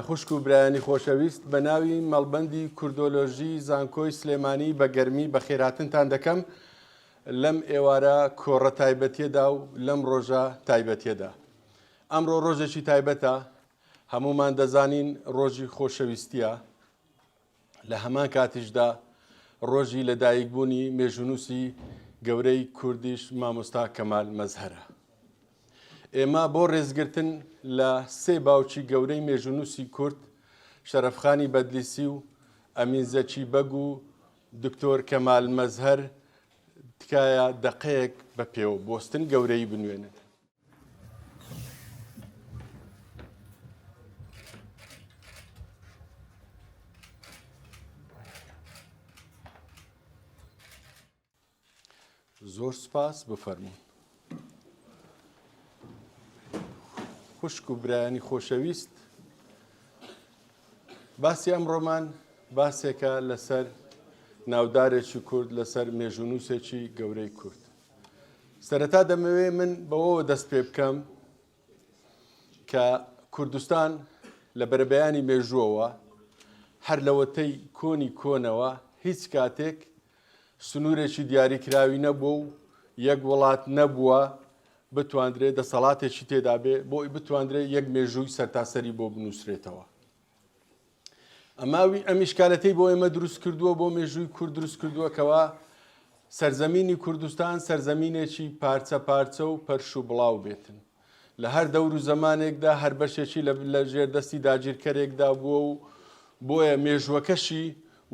خوشک و برایانی خۆشەویست بە ناوی مەڵبەندی کوردۆلۆژی زانکۆی سلێمانی بە گەرمی بەخێرهاتنتان دەکەم لەم ئێوارە کۆڕە تایبەتیەدا و لەم ڕۆژە تایبەتیەدا. ئەمڕۆ ڕۆژێکی تایبەتە، هەموومان دەزانین ڕۆژی خۆشەویستیە، لە هەمان کاتیشدا ڕۆژی لەدایکبوونی مێژوونووسی گەورەی کوردیش مامۆستا کەمال مەزهەرە. ئێمە بۆ ڕێزگرتن لە سێ باوکی گەورەی مێژوونووسی کورد، شەرەفخانی بەدلیسی و ئەمین زەکی بەگ و دکتۆر کەمال مەزهەر، تکایە دەقەیەک بە پێوە بوەستن گەورەیی بنوێنن. زۆر سپاس بفەرموون. خوشک و برایانی خۆشەویست باسی ئەمڕۆمان باسێکە لەسەر ناودارێکی کورد لەسەر مێژوونووسێکی گەورەی کورد. سەرەتا دەمەوێ من بەوەوە دەست پێ بکەم کە کوردستان لە بەرەبەیانی مێژووەوە هەر لەوەتەی کۆنی کۆنەوە هیچ کاتێک سنوورێکی دیاریکراوی نەبووە و یەک وڵات نەبووە بتواندرێ دەسەڵاتێکی تێدا بێ بۆ بتواندرێ یەک مێژووی سەرتاسەری بۆ بنووسرێتەوە. ئەمە ئەم ئیشکالەتەی بۆ ئێمە دروست کردووە بۆ مێژووی کورد دروست کردووە کەوا سەرزەمینی کوردستان سەرزەمینێکی پارچە پارچە و پەرش و بڵاو بێتن لە هەر دەور و زەمانێکدا هەر بەشێکی لە ژێر دەستی داگیرکەرێکدا بووە و بۆیە مێژووەکەشی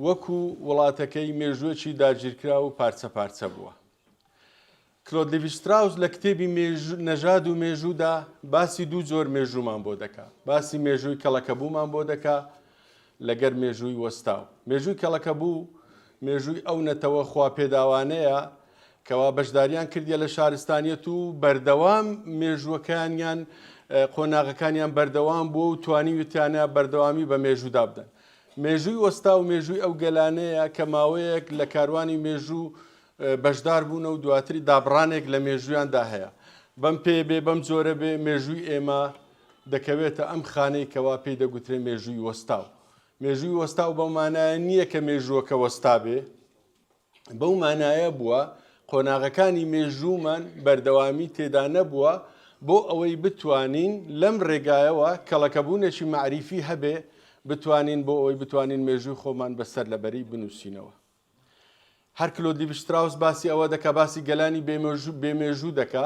وەکو وڵاتەکەی مێژووەکی داگیرکراو و پارچە پارچە بووە. کلۆد لیڤیشتراوس لە کتێبی نەژاد و مێژوودا باسی دوو جۆر مێژوومان بۆ دەکا. باسی مێژووی کەڵەکەبوومان بۆ دەکا لەگەر مێژووی وەستاو. مێژووی کەڵەکەبوو مێژووی ئەو نەتەوە خواپێداوانەیە کەوا بەشداریان کردیە لە شارستانیەت و بەردەوام مێژووەکانیان قۆناغەکانیان بەردەوام بووە و توانیویتیانە بەردەوامی بە مێژوودا بدەن. مێژووی وەستاو مێژووی ئەو گەلانەیە کە ماوەیەک لە کاروانی مێژوو بەشدار بوونە و دواتری دابڕانێک لە مێژوویاندا هەیە. بەم پێ بێ بەم جۆرە بێ مێژووی ئێمە دەکەوێتە ئەم خانەی کەوا پێی دەگوترێ مێژووی وەستاو. مێژووی وەستاو بەو مانایە نییە کە مێژووەکە وەستابێ، بەو مانایە بووە قۆناغەکانی مێژوومان بەردەوامی تێدا نەبووە بۆ ئەوەی بتوانین لەم ڕێگایەوە کەڵەکەبوونێکی مەعریفی هەبێ بتوانین بۆ ئەوەی بتوانین مێژووی خۆمان بە سەرلەبەری بنووسینەوە. هەر کلۆد لیڤشتراوس باسی ئەوە دەکا، باسی گەلانی بێ مێژوو دەکا،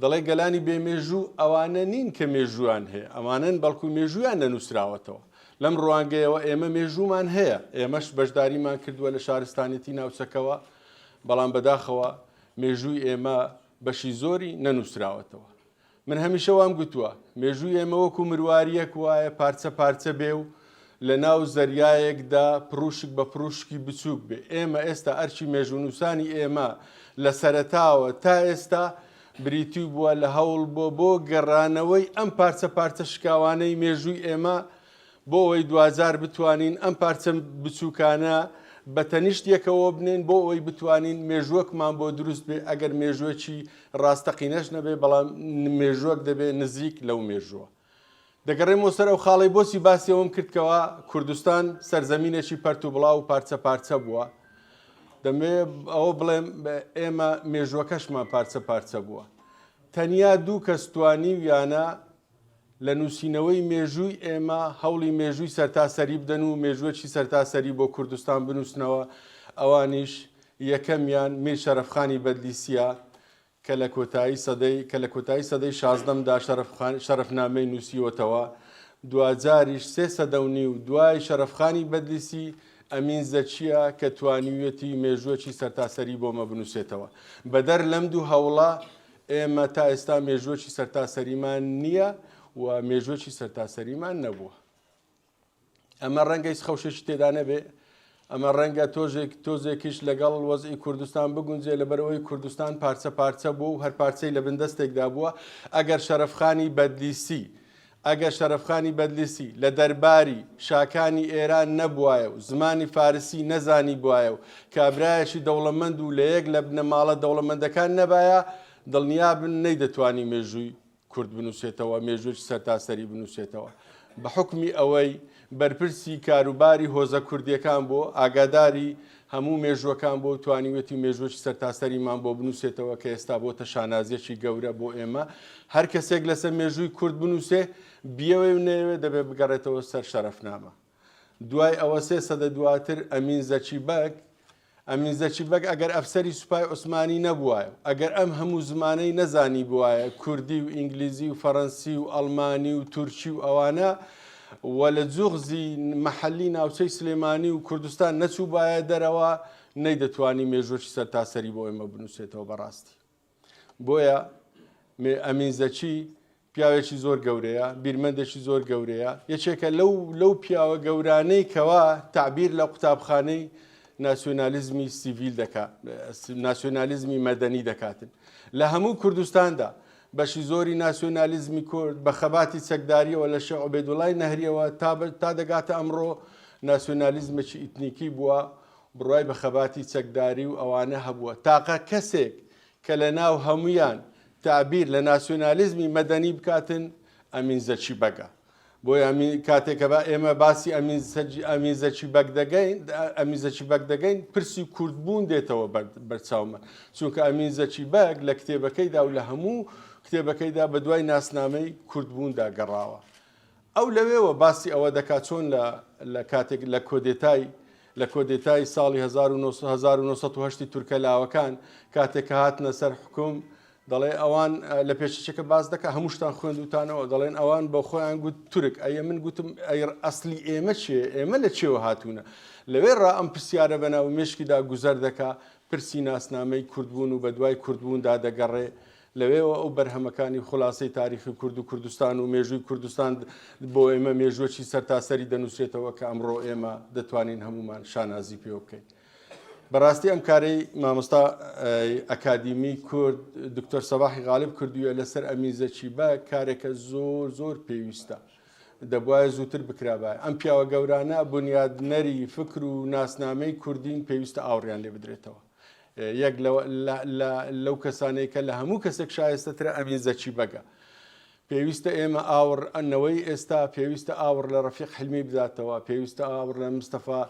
دەڵێ گەلانی بێ مێژوو ئەوانە نین کە مێژوویان هەیە، ئەوانەن بەڵکو مێژوویان نەنووسراوەتەوە. لەم ڕوانگەیەوە ئێمە مێژوومان هەیە، ئێمەش بەشداریمان کردووە لە شارستانێتی ناوچەکەوە، بەڵام بەداخەوە مێژووی ئێمە بەشی زۆری نەنووسراوەتەوە. من هەمیشە وام گوتووە، مێژووی ئێمە وەکو مروارییەک وایە پارچە پارچە بێ و لە ناو زەریایەکدا پڕووشک بە پڕووشکی بچووک بێ. ئێمە ئێستا ئەرکی مێژوونووسانی ئێمە لە سەرەتاوە تا ئێستا بریتی بووە لە هەوڵ بۆ بۆ گەڕانەوەی ئەم پارچە پارچە شکاوانەی مێژووی ئێمە بۆ ئەوەی دواجار بتوانین ئەم پارچە بچووکانە بە تەنیشت یەکەوە بنێین بۆ ئەوەی بتوانین مێژووەکمان بۆ دروست بێ ئەگەر مێژووەکی ڕاستەقینەش نەبێ بەڵام مێژووەک دەبێ نزیک لەو مێژووە. دەگەڕێمەوە سەر ئەو خاڵەی بۆچی باسی ئەوەم کرد کەوا کوردستان سەرزەمینێکی پەرت و بڵاو و پارچە پارچە بووە. دەمەوێ ئەوە بڵێم ئێمە مێژووەکەشمان پارچە پارچە بووە. تەنیا دوو کەس توانیویانە لە نووسینەوەی مێژووی ئێمە هەوڵی مێژووی سەرتاسەری بدەن و مێژووەکی سەرتاسەری بۆ کوردستان بنووسنەوە، ئەوانیش یەکەمیان میر شەرەفخانی بەدلیسییە کە لە کۆتایی سەدەی کە لە کۆتایی سەدەی شازدەمدا شەرەفخان شەرەفنامەی نووسیوەتەوە، دواجاریش سێ سەدە و نیو دوای شەرەفخانی بەدلیسی ئەمین زەکییە کە توانیویەتی مێژووەکی سەرتاسەری بۆ مە بنووسێتەوە. بەدەر لەم دوو هەوڵە ئێمە تا ئێستا مێژووەکی سەرتاسەریمان نییە و مێژووەکی سەرتاسەریمان نەبووە. ئەمە ڕەنگە هیچ خەوشێکی تێدا نەبێ، ئەمە ڕەنگە تۆژێک تۆزێکیش لەگەڵ وەزعی کوردستان بگونجێ لەبەرئەوەی کوردستان پارچە پارچە بووە و هەر پارچەی لە بن دەستێکدا بووە. ئەگەر شەرەفخانی بەدلیسی. ئەگەر شەرەفخانی بەدلیسی لە دەرباری شاکانی ئێران نەبوایە و زمانی فارسی نەزانیبوایە و کابرایەکی دەوڵەمەند و لە یەک لە بنەماڵە دەوڵەمەندەکان نەبایە، دڵنیابن نەیدەتوانی مێژووی کورد بنووسێتەوە، مێژووێکی سەرتاسەری بنووسێتەوە. بە حوکمی ئەوەی بەرپرسی کاروباری هۆزە کوردییەکان بوو، ئاگاداری هەموو مێژووەکان بوو و توانیویەتی مێژووێکی سەرتاسەریمان بۆ بنووسێتەوە کە ئێستا بۆتە شانازییەکی گەورە بۆ ئێمە. هەر کەسێک لەسەر مێژووی کورد بنووسێ، بیەوێ و نەیەوێ دەبێ بگەڕێتەوە سەر شەرەفنامە. دوای ئەوە سێ سەدە دواتر ئەمین زەکی بەگ، ئەمین زەکی بەگ ئەگەر ئەفسەری سوپای عوسمانی نەبوایە و ئەگەر ئەم هەموو زمانەی نەزانیبوایە، کوردی و ئینگلیزی و فەرەنسی و ئەڵمانی و تورکی و ئەوانە، و لە جوغزی مەحەلی ناوچەی سلێمانی و کوردستان نەچووبایە دەرەوە، نەیدەتوانی مێژووەکی سەرتاسەری بۆ ئێمە بنووسێتەوە بەڕاستی. بۆیە ئەمین زەکی پیاوێکی زۆر گەورەیە، بیرمەندێکی زۆر گەورەیە، یەکێکە لەو لەو پیاوە گەورانەی کەوا تەعبیر لە قوتابخانەی ناسیۆنالیزمی سیڤیل دەکا، ناسیۆنالیزمی مەدەنی دەکاتن. لە هەموو کوردستاندا بەشی زۆری ناسیۆنالیزمی کورد بە خەباتی چەکداریەوە لە شێخ عوبێدوڵای نەهریەوە تا تا دەگاتە ئەمڕۆ ناسیۆنالیزمێکی ئیتنیکی بووە، بڕوای بە خەباتی چەکداری و ئەوانە هەبووە. تاقە کەسێک کە لە ناو هەموویان تەعبیر لە ناسیۆنالیزمی مەدەنی بکاتن ئەمین زەکی بەگە. بۆیە ئەمین کاتێک کە با ئێمە باسی ئەمین سەجی ئەمین زەکی بەگ دەگەین ئەمین زەکی بەگ دەگەین پرسی کوردبوون دێتەوە بەرچاومان چونکە ئەمین زەکی بەگ لە کتێبەکەیدا و لە هەموو کتێبەکەیدا بە دوای ناسنامەی کوردبووندا گەڕاوە. ئەو لەوێوە باسی ئەوە دەکات چۆن لە لە کاتێک لە کۆدێتای لە کۆدێتای ساڵی 1908 تورکە لاوەکان کاتێک کە هاتنە سەر حکوم دەڵێ ئەوان لە پێشەکە باس دەکە هەمووشتان خوێندوتانەوە دەڵێن ئەوان بە خۆیان گوت تورک ئەیە من گوتم ئەی ئەسلی ئێمە چێ ئێمە لە چێوە هاتوونە لەوێ ڕا ئەم پرسیارە بەناو مێشکیدا گوزەر دەکا پرسی ناسنامەی کوردبوون و بەدوای کوردبووندا دەگەڕێ لەوێوە ئەو بەرهەمەکانی خولاسەی تاریخی کورد و کوردستان و مێژووی کوردستان بۆ ئێمە مێژووەکی سەرتاسەری دەنووسرێتەوە کە ئەمڕۆ ئێمە دەتوانین هەموومان شانازی پێوە بکەین. بەڕاستی ئەم کارەی مامۆستا ئەکادیمی کورد دکتۆر سەباحی غالب کردوویە لەسەر ئەمین زەکی بەگ کارێکە زۆر زۆر پێویستە. دەبوایە زووتر بکرابایە. ئەم پیاوە گەورانە بونیادنەری فکر و ناسنامەی کوردین پێویستە ئاوڕیان لێ بدرێتەوە. یەک لەو کەسانەی کە لە هەموو کەسێک شایستەترە ئەمین زەکی بەگە. پێویستە ئێمە ئاوڕ نەوەی ئێستا پێویستە ئاوڕ لە ڕەفیق حلمی بداتەوە، پێویستە ئاوڕ لە مستەفا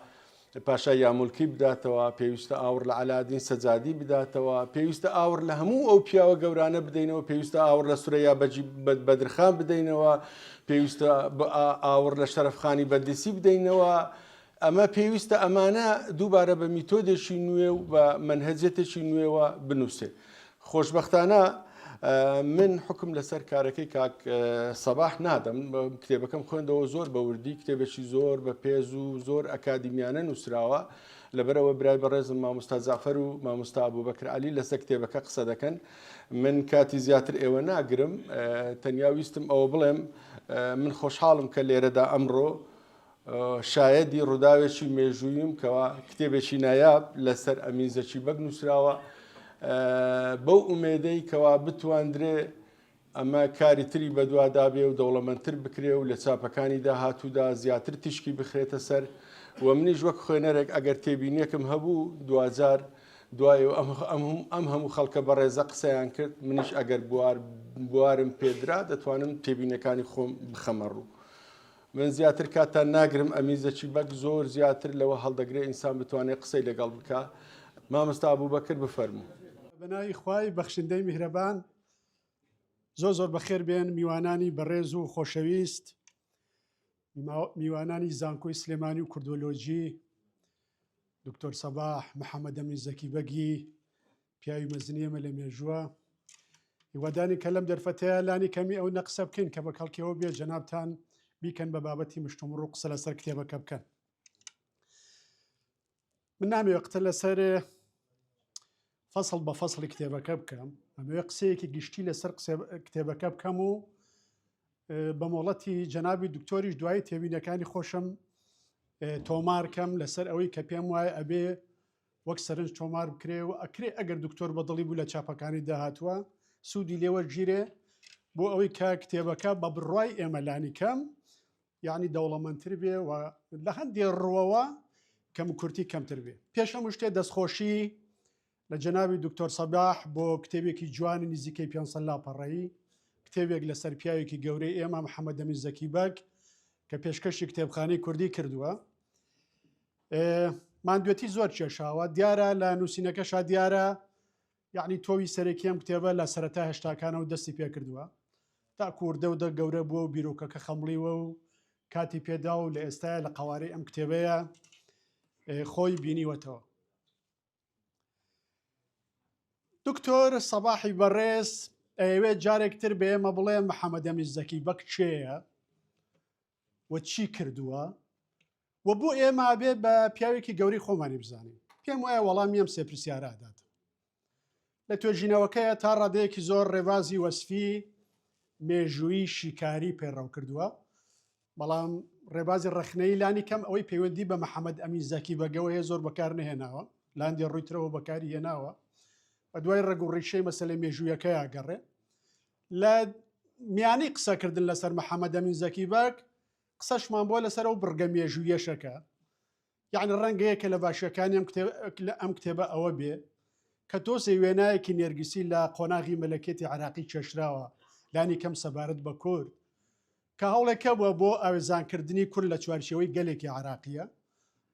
پاشای یامولکی بداتەوە، پێویستە ئاوڕ لە عەلادین سەجادی بداتەوە، پێویستە ئاوڕ لە هەموو ئەو پیاوە گەورانە بدەینەوە، پێویستە ئاوڕ لە سورەیا بەجی بەدرخان بدەینەوە، پێویستە ئاوڕ لە شەرەفخانی بەدلیسی بدەینەوە، ئەمە پێویستە ئەمانە دووبارە بە میتۆدێکی نوێ و بە مەنهەجێتێکی نوێوە بنووسێ. خۆشبەختانە من حوکم لەسەر کارەکەی کاک سەباح نادەم، کتێبەکەم خوێندەوە زۆر بە وردی، کتێبێکی زۆر بە پێز و زۆر ئەکادیمیانە نووسراوە، لەبەرئەوە برای بەڕێزم مامۆستا جەعفەر و مامۆستا ئەبوبەکر عەلی لەسەر کتێبەکە قسە دەکەن. من کاتی زیاتر ئێوە ناگرم، تەنیا ویستم ئەوە بڵێم من خۆشحاڵم کە لێرەدا ئەمڕۆ شایەدی ڕووداوێکی مێژووییم کەوا کتێبێکی نایاب لەسەر ئەمین زەکی بەگ نووسراوە بەو ئومێدەی کەوا بتواندرێ ئەمە کاری تری بەدوادا بێ و دەوڵەمەندتر بکرێ و لە چاپەکانی داهاتوودا زیاتر تیشکی بخرێتە سەر و منیش وەک خوێنەرێک ئەگەر تێبینیەکم هەبوو دواجار دوای ئەم هەموو خەڵکە بەڕێزە قسەیان کرد منیش ئەگەر بوار بوارم پێدرا دەتوانم تێبینەکانی خۆم بخەمە ڕوو. من زیاتر کاتتان ناگرم ئەمین زەکی بەگ زۆر زیاتر لەوە هەڵدەگرێ ئینسان بتوانێ قسەی لەگەڵ بکا مامۆستا ئەبوبەکر بفەرموو. بەناوی خوای بەخشندەی میهرەبان زۆر زۆر بەخێر بێن میوانانی بەڕێز و خۆشەویست میوانانی زانکۆی سلێمانی و کوردۆلۆجی دکتۆر سەباح محەممەدەمین زەکی بەگی پیاوی مەزنی ئێمە لە مێژووە هیوادانی کە لەم دەرفەتەیە لانی کەمی ئەو نەقسە بکەین کە بە کەڵکیەوە بێ جەنابتان بیکەن بە بابەتی مشتومڕ و قسە لەسەر کتێبەکە بکەن من نامەوێ قتە لەسەر فەصل بە فەصلی کتێبەکە بکەم ئەمەوێ قسەیەکی گشتی لەسەر کتێبەکە بکەم و بە مۆڵەتی جەنابی دکتۆریش دوایی تێبینەکانی خۆشم تۆمارکەم لەسەر ئەوەی کە پێم وایە ئەبێ وەک سەرنج تۆمار بکرێ و ئەکرێ ئەگەر دکتۆر بەدڵی بوو لە چاپەکانی داهاتووە سوودی لێوەرگیرێ. بۆ ئەوەی کە کتێبەکە بە بڕوای ئێمە لانی کەم یعنی دەوڵەمەندتر بێ و لە هەندێ ڕووەوە کەم کورتی کەمتر بێ. پێش هەموو شتێ دەستخۆشی لە جەنابی دکتۆر سەباح بۆ کتێبێکی جوانی نزیکەی 500 لاپەڕەیی، کتێبێک لەسەر پیاوێکی گەورەی ئێمە محەممەد ئەمین زەکی بەگ کە پێشکەشی کتێبخانەی کوردی کردووە. ماندوێتی زۆر کێشاوە، دیارە لە نووسینەکەشا دیارە یەعنی تۆوی سەرەکی ئەم کتێبە لە سەرەتای هەشتاکانەوە دەستی پێکردووە تا کوردە و دە گەورە بووە و بیرۆکەکە خەمڵیوە و کاتی پێدا و لە ئێستایا لە قەوارەی ئەم کتێبەیە خۆی بینیوەتەوە. دکتۆر سەباحی بەڕێز ئەیەوێت جارێک تر بە ئێمە بڵێ محەممەد ئەمین زەکی بەگ کێیە و چی کردووە و بۆ ئێمە ئەبێ بە پیاوێکی گەورەی خۆمانی بزانین؟ پێم وایە وەڵامی ئەم سێ پرسیارە ئەدات. لە توێژینەوەکەیە تا ڕادەیەکی زۆر ڕێبازی وەسفی مێژوویی شیکاری پەیڕەو کردووە، بەڵام ڕێبازی ڕەخنەیی لانی کەم ئەوەی پەیوەندی بە محەممەد ئەمین زەکی بەگەوە هەیە زۆر بەکار نەهێناوە، لاندێ ڕووی ترەوە بەکاری هێناوە بە دوای ڕەگ و ڕیشەی مەسەلەی مێژوویەکەیا گەڕێ. لە میانەی قسەکردن لەسەر محەممەد ئەمین زەکی بەگ قسەشمان بووە لەسەر ئەو بڕگە مێژوویەشەکە یعنی ڕەنگە یەکە لە باشیەکانی ئەم کتێب لە ئەم کتێبە ئەوە بێ کە تۆزێ وێنایەکی نێرگسی لە قۆناغی مەلەکێتی عراقی کێشراوە لانی کەم سەبارەت بە کورد کە هەوڵێکە بووە بۆ ئاوێزانکردنی کورد لە چوارچێوەی گەلێکی عراقیە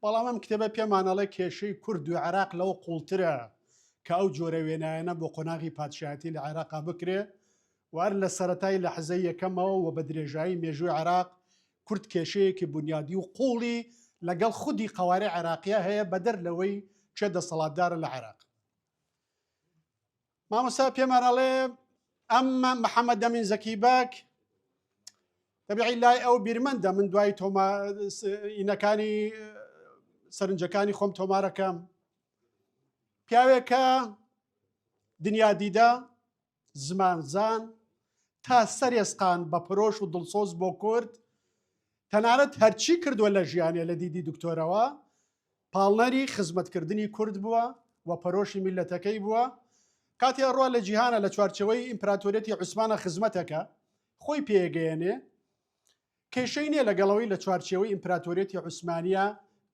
بەڵام ئەم کتێبە پێمانەڵێ کێشەی کورد و عراق لەوە قوڵترە کە ئەو جۆرە وێنایەنە بۆ قۆناغی پادشایەتی لە عێراقا بکرێ و هەر لە سەرەتای لەحزەی یەکەمەوە و بە درێژایی مێژووی عێراق کورد کێشەیەکی بونیادی و قووڵی لەگەڵ خودی قەوارەی عێراقیا هەیە بەدەر لەوەی کێ دەسەڵاتدارە لە عێراق. مامۆستا پێمان ئەڵێ ئەم محەممەد ئەمین زەکی بەگ تەبیعی لای ئەو بیرمەندە من دوای تۆما ئینەکانی سەرنجەکانی خۆم تۆمارەکەم پیاوێکە دنیا دیدە زمانزان، تا سەرێسقان بە پرۆش و دڵسۆز بۆ کورد، تەنانەت هەرچی کردووە لە ژیانێ لە دیدی دکتۆرەوە پاڵنەری خزمەتکردنی کورد بووە و پەرۆشی میللەتەکەی بووە، کاتێ ئەڕوا لە جیهانە لە چوارچێوەی ئیمپراتۆریەتی عوسمانە خزمەتەکە خۆی پێگەیەنێ، کێشەی نیە لەگەڵ ئەوەی لە چوارچێوەی ئیمپراتۆریەتی عوسمانیە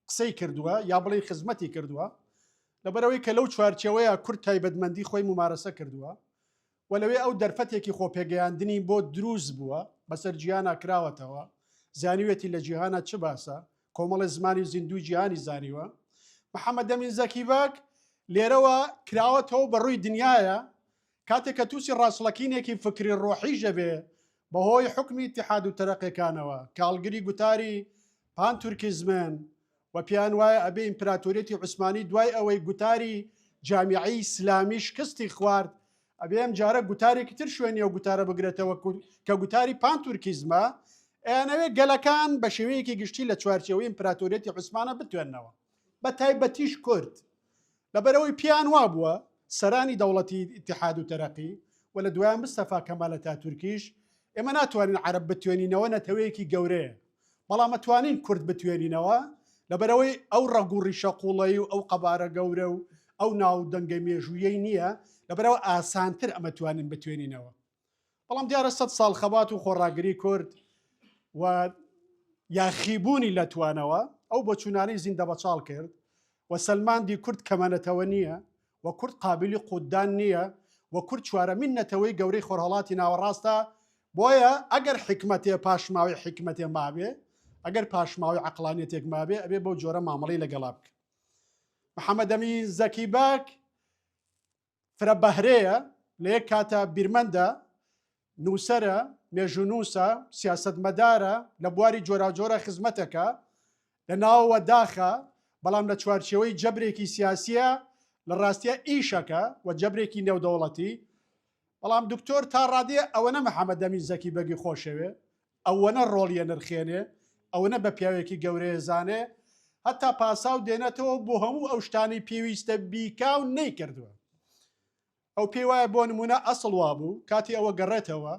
قسەی کردووە یا بڵێین خزمەتی کردووە، لەبەرئەوەی کە لەو چوارچێوەیە کورد تایبەتمەندی خۆی مومارەسە کردووە و لەوێ ئەو دەرفەتێکی خۆپێگەیاندنی بۆ دروست بووە، بەسەر جیهانا کراوەتەوە، زانیوێتی لە جیهانا چ باسە، کۆمەڵێ زمانی زیندووی جیهانی زانیوە. محەمەدەمین زەکی بەگ لێرەوە کراوەتەوە بە ڕووی دنیایە، کاتێک کە تووسی ڕاچڵەکینێکی فکری ڕۆحیش دەبێ بەهۆی حوکمی ئیتیحاد و تەرەقێکانەوە کە هەڵگری گوتاری پان تورکیزمن و پێیان وایە ئەبێ ئیمپراتۆریەتی عوسمانی دوای ئەوەی گوتاری جامیعەی ئیسلامی شکستی خوارد ئەبێ ئەم جارە گوتارێکی تر شوێنی ئەو گوتارە بگرێتەوە کە گوتاری پان تورکیزمە ئەیانەوێ گەلەکان بە شێوەیەکی گشتی لە چوارچێوەی ئیمپراتۆریەتی عوسمانە بتوێنەوە بە تایبەتیش کورد لەبەرئەوەی پێیان وابووە سەرانی دەوڵەتی ئیتیحاد و تەرەقی و لە دوایان مستەفا کەمال ئەتاتورکیش ئێمە ناتوانین عەرەب بتوێنینەوە نەتەوەیەکی گەورەیە بەڵام ئەتوانین کورد بتوێنینەوە لەبەرئەوەی ئەو ڕەگ و ڕیشە قوڵەی و ئەو قەبارە گەورە و ئەو ناو و دەنگە مێژوویەی نییە لەبەرئەوە ئاسانتر ئەمەتوانین بتوێنینەوە بەڵام دیارە سەد ساڵ خەبات و خۆڕاگری کورد و یاخیبوونی لە توانەوە ئەو بۆچوونانەی زیندەبەچاڵ کرد و سەلماندی کورد کەمەنەتەوە نییە و کورد قابلی قوتدان نییە و کورد چوارەمین نەتەوەی گەورەی خۆرهەڵاتی ناوەڕاستە بۆیە ئەگەر حیکمەتێ پاشماوەی حیکمەتێ مابێ ئەگەر پاشماوەی عەقڵانیەتێک مابێ ئەبێ بەو جۆرە مامەڵەی لەگەڵا بکە محەمەدەمین زەکی بەگ فرە بەهرەیە، لە یەک کاتا بیرمەندە، نووسەرە، مێژوونووسە، سیاسەتمەدارە، لە بواری جۆراوجۆرا خزمەتەکا، لە ناوەوە داخە، بەڵام لە چوارچێوەی جەبرێکی سیاسییە، لە ڕاستیا ئیشەکە و جەبرێکی نێودەوڵەتی. بەڵام دکتۆر تا ڕادەیە ئەوەنە محەمەدەمین زەکی بەگی خۆشەوێ، ئەوەنە ڕۆڵی ئەنرخێنێ، ئەوەنە بە پیاوێکی گەورەیە زانێ، هەتا پاساو دێنێتەوە بۆ هەموو ئەو شتانەی پێویستە بیکا و نەیکردووە. ئەو پێی وایە بۆ نموونە ئەسڵ وابوو کاتی ئەوە گەڕێتەوە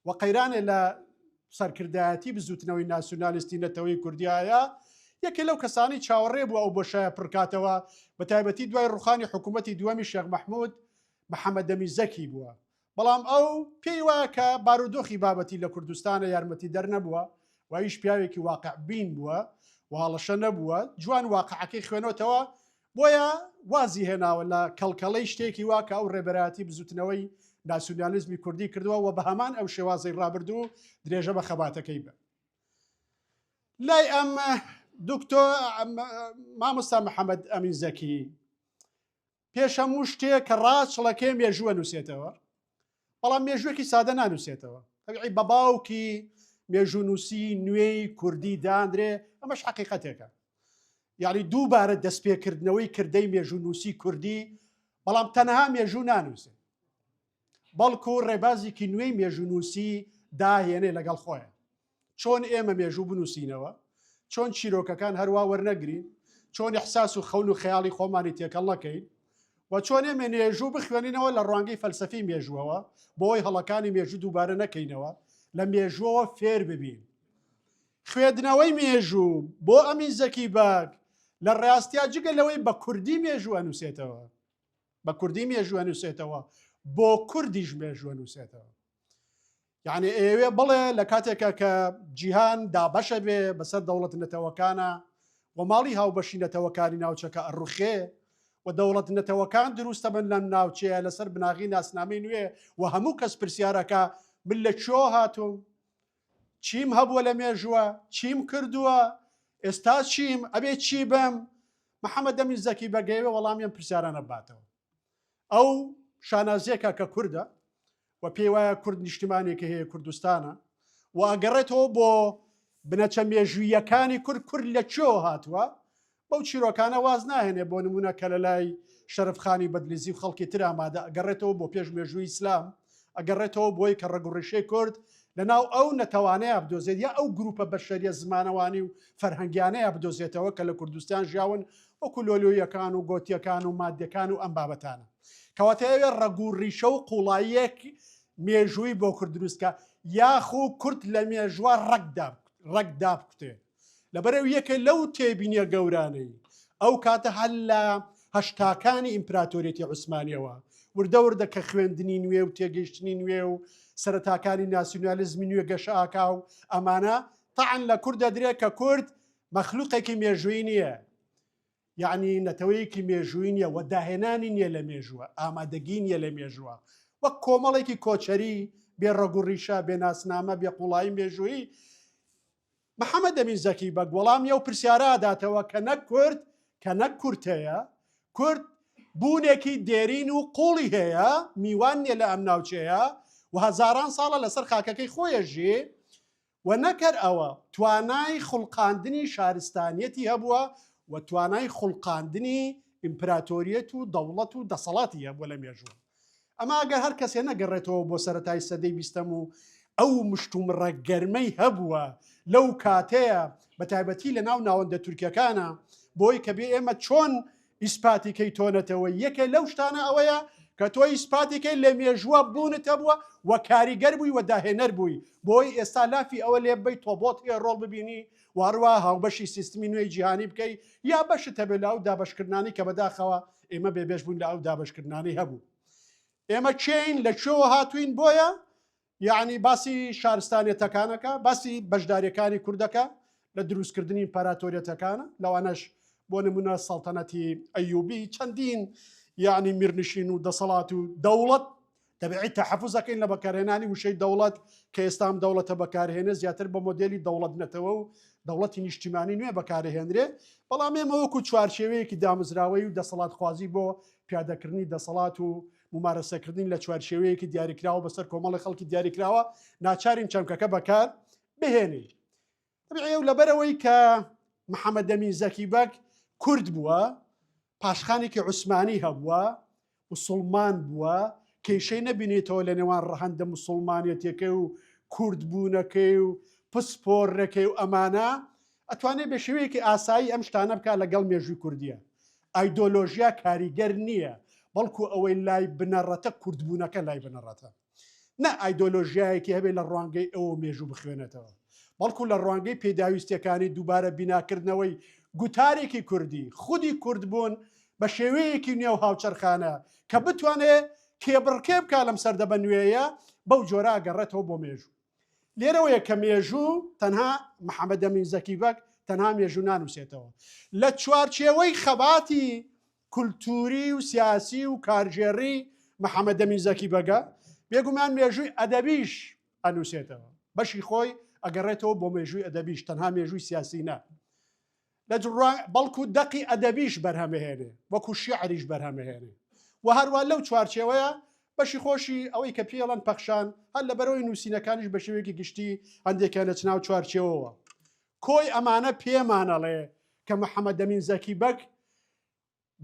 و قەیرانێ لە سەرکردایەتی بزووتنەوەی ناسیونالیستی نەتەوەی کوردیایە، یەکێ لەو کەسانەی چاوەڕێ بوو ئەو بۆشایە پڕکاتەوە، بەتایبەتی دوای ڕووخانی حکوومەتی دووەمی شێخ مەحموود، محەمەدەمین زەکی بووە. بەڵام ئەو پێی وایە کە بارودۆخی بابەتی لە کوردستانە یارمەتی دەر نەبووە و ئەویش پیاوێکی واقع بین بووە و هەڵەشە نەبووە، جوان واقعەکەی خوێنۆتەوە، بۆیە وازی هێناوە لە کەڵکەڵەی شتێکی وا کە ئەو ڕێبەرایەتی بزوتنەوەی ناسیونالیزمی کوردی کردووە و بە هەمان ئەو شێوازەی ڕابردوو درێژە بە خەباتەکەی بە. لای ئەم دکتۆ مامۆستا محەممەد ئەمین زەکی پێش هەموو شتێ کە ڕاچڵەکێ مێژووە نووسێتەوە، بەڵام مێژووێکی سادە نانووسێتەوە. تەبیعی بە باوکی مێژوونووسی نوێی کوردی داندرێ، ئەمەش حەقیقەتێکە. یعنی دووبارە دەستپێکردنەوەی کردەی مێژوونووسی کوردی، بەڵام تەنها مێژوو نانووسێ، بەڵکو ڕێبازێکی نوێی مێژوونووسی داهێنێ لەگەڵ خۆیان. چۆن ئێمە مێژوو بنووسینەوە، چۆن چیرۆکەکان هەروا وەرنەگرین، چۆن ئیحساس و خەون و خەیاڵی خۆمانی تێکەڵ نەکەین و چۆن ئێمە مێژوو بخوێنینەوە لە ڕوانگەی فەلسەفی مێژووەوە بۆی هەڵەکانی مێژوو دووبارە نەکەینەوە، لە مێژووەوە فێر ببین. خوێندنەوەی مێژوو بۆ ئەمین زەکی بەگ لە ڕاستیا جگە لەوەی بە کوردی مێژوو ئەنووسێتەوە، بە کوردی مێژوو ئەنووسێتەوە، بۆ کوردیش مێژوو ئەنووسێتەوە. یعنی ئەیەوێ بڵێ لە کاتێکە کە جیهان دابەشە بێ بەسەر دەوڵەت نەتەوەکانە و ماڵی هاوبەشی نەتەوەکانی ناوچەکە ئەڕوخێ و دەوڵەت نەتەوەکان دروستە بن لەم ناوچەیە لەسەر بناغی ناسنامەی نوێ و هەموو کەس پرسیارەکە من لە کوێوە هاتووم چیم هەبووە لە مێژووە چیم کردووە ئێستا چیم ئەبێ چی بم محەممەد دەمی زەکی بەگەیەوە وەڵامی ئەم پرسیارانە باتەوە ئەو شانازیەکە کە کوردە و پێی وایە کورد نیشتیمانێکی هەیە کوردستانە و ئەگەڕێتەوە بۆ بنەچە مێژوویەکانی کورد کورد لە کوێوە هاتووە بەو چیرۆکانە واز ناهێنێ بۆ نمونە کە لە لای شەرفخانی بەدلیزی و خەڵکی تر ئامادە ئەگەڕێتەوە بۆ پێش مێژووی ئیسلام ئەگەڕێتەوە بۆی کە ڕەگوڕیشەی کورد لە ناو ئەو نەتەوانەیە بدۆزێت یا ئەو گروپە بەشەریە زمانەوانی و فەرهەنگیانەیە بدۆزێتەوە کە لە کوردستان ژیاون وەکو لۆلۆیەکان و گۆتیەکان و مادیەکان و ئەم بابەتانە. کەواتە ئەوێ ڕەگ و ڕیشە و قوڵاییەک مێژووی بۆ کورد دروست کە یاخو کورد لە مێژوە ڕەگ دابکوتێ. لەبەرئەو یەکێ لەو تێبینیە گەورانەی ئەو کاتە هەر لە هەشتاکانی ئیمپراتۆریەتی عوسمانیەوە وردە وردە کە خوێندنی نوێ و تێگەیشتنی نوێ و سەرەتاکانی ناسیونالیزمی نوێ گەشە ئاکا و ئەمانە تەعن لە کورد دەدرێ کە کورد مەخلوقێکی مێژووی نییە یەعنی نەتەوەیەکی مێژووی نییە و داهێنانی نییە لە مێژووە، ئامادەگی نییە لە مێژووە، وەک کۆمەڵێکی کۆچەری بێ ڕەگ و ڕیشە، بێ ناسنامە، بێ قوڵایی مێژوویی. محەمەد ئەمین زەکی بەگ وەڵامی ئەو پرسیارە ئەداتەوە کە نەک کورد کە نەک کورد هەیە، کورد بوونێکی دێرین و قوڵی هەیە، میوان نییە لە ئەم ناوچەیە و هەزاران ساڵە لەسەر خاکەکەی خۆی ئەژی، و نەک هەر ئەوە، توانای خوڵقاندنی شارستانیەتی هەبووە و توانای خوڵقاندنی ئیمپراتۆریەت و دەوڵەت و دەسەڵاتی هەبووە لە مێژوو. ئەمە ئەگەر هەر کەسێ نەگەڕێتەوە بۆ سەرەتای سەدەی بیستەم و ئەو مشتومڕە گەرمەی هەبووە لەو کاتەیە بە تایبەتی لە ناو ناوەندە تورکیەکانە بۆی کە بێ ئێمە چۆن ئیسپاتی کەی تۆ نەتەوەی یەکێ لەو شتانە ئەوەیە کە تۆ ئیسپاتی کەی لە مێژووە بوونت هەبووە و کاریگەر بووی و داهێنەر بووی بۆی ئێستا لافی ئەوە لێ ببەی تۆ بۆت هەیە ڕۆڵ ببینی و هەروە هاوبەشی سیستمی نوێی جیهانی بکەی یا بەشت هەبێت لە ئەو دابەشکردنانەی کە بەداخەوە ئێمە بێبەش بووین لە ئەو دابەشکردنانەی هەبوو ئێمە کێین لە کوێوە هاتووین بۆیە یەعنی باسی شارستانیەتەکانەکە، باسی بەشداریەکانی کوردەکە لە دروستکردنی ئیمپراتۆریەتەکانە، لەوانەش بۆ نمونە سەڵتەنەتی ئەیوبی، چەندین یەعنی میرنشین و دەسەڵات و دەوڵەت، تەبعی تەحەفوز ئەکەین لە بەکارهێنانی وشەی دەوڵەت کە ئێستا ئەم دەوڵەتە بەکارهێنێ زیاتر بە مۆدێلی دەوڵەت نەتەوە و دەوڵەتی نیشتیمانی نوێ بەکارهێنرێ، بەڵام ئێمە وەکو چوارچێوەیەکی دامەزراوەیی و دەسەڵاتخوازی بۆ پیادەکردنی دەسەڵات و مومارەسەکردنی لە چوارچێوەیەکی دیاریکراوە بەسەر کۆمەڵی خەڵکی دیاریکراوە ناچارین چەمکەکە بەکار بهێنین. طبیعی و لەبەرەوەی کە محەممەد دەمین زەکی بەگ کورد بووە، پاشخانێکی عوسمانی هەبووە، مسوڵمان بووە، کێشەی نەبینێتەوە لە نێوان ڕەهەندە مسوڵمانەتەکەی و کورد بوونەکەی و پسپۆرەکەی و ئەمانە، ئەتوانێت بە شێوەیەکی ئاسایی ئەم شتانە بکات لەگەڵ مێژووی کوردیە. ئایدۆلۆژیا کاریگەر نییە، بەڵکو ئەوەی لای بنەڕەتە کوردبوونەکە لای بنەڕەتە. نە ئایدۆلۆژیایەکی هەبێت لە ڕوانگەی ئەوە مێژوو بخوێنێتەوە، بەڵکو لە ڕوانگەی پێداویستیەکانی دووبارە بیناکردنەوەی گوتارێکی کوردی، خودی کوردبوون بە شێوەیەکی نوێ و هاوچەرخانە کە بتوانێت. کێبڕکێ بکا لەم سەردەمە نوێیە بەو جۆرە ئەگەڕێتەوە بۆ مێژوو. لێرەوەیە کە مێژوو تەنها محەمەدەمین زەکی بەگ تەنها مێژوو نانووسێتەوە لە چوارچێوەی خەباتی کولتووری و سیاسی و کارگێڕی محەمەدەمین زەکی بەگە، بێگومان مێژووی ئەدەبیش ئەنووسێتەوە. بەشی خۆی ئەگەڕێتەوە بۆ مێژووی ئەدەبیش، تەنها مێژووی سیاسی نا. لە بەڵکو دەقی ئەدەبیش بەرهەمەهێنێ، وەکو شیعریش بەرهەمەهێنێ و هەروا لەو چوارچێوەیە بەشی خۆشی ئەوەی کە پێڵەن پەخشان، هەر لەبەرەوەی نووسینەکانیش بە شێوەیەکی گشتی هەندێکیان دەچنە ناو چوارچێوەوە. کۆی ئەمانە پێمانەڵێ کە محەمەدەمین زەکی بەگ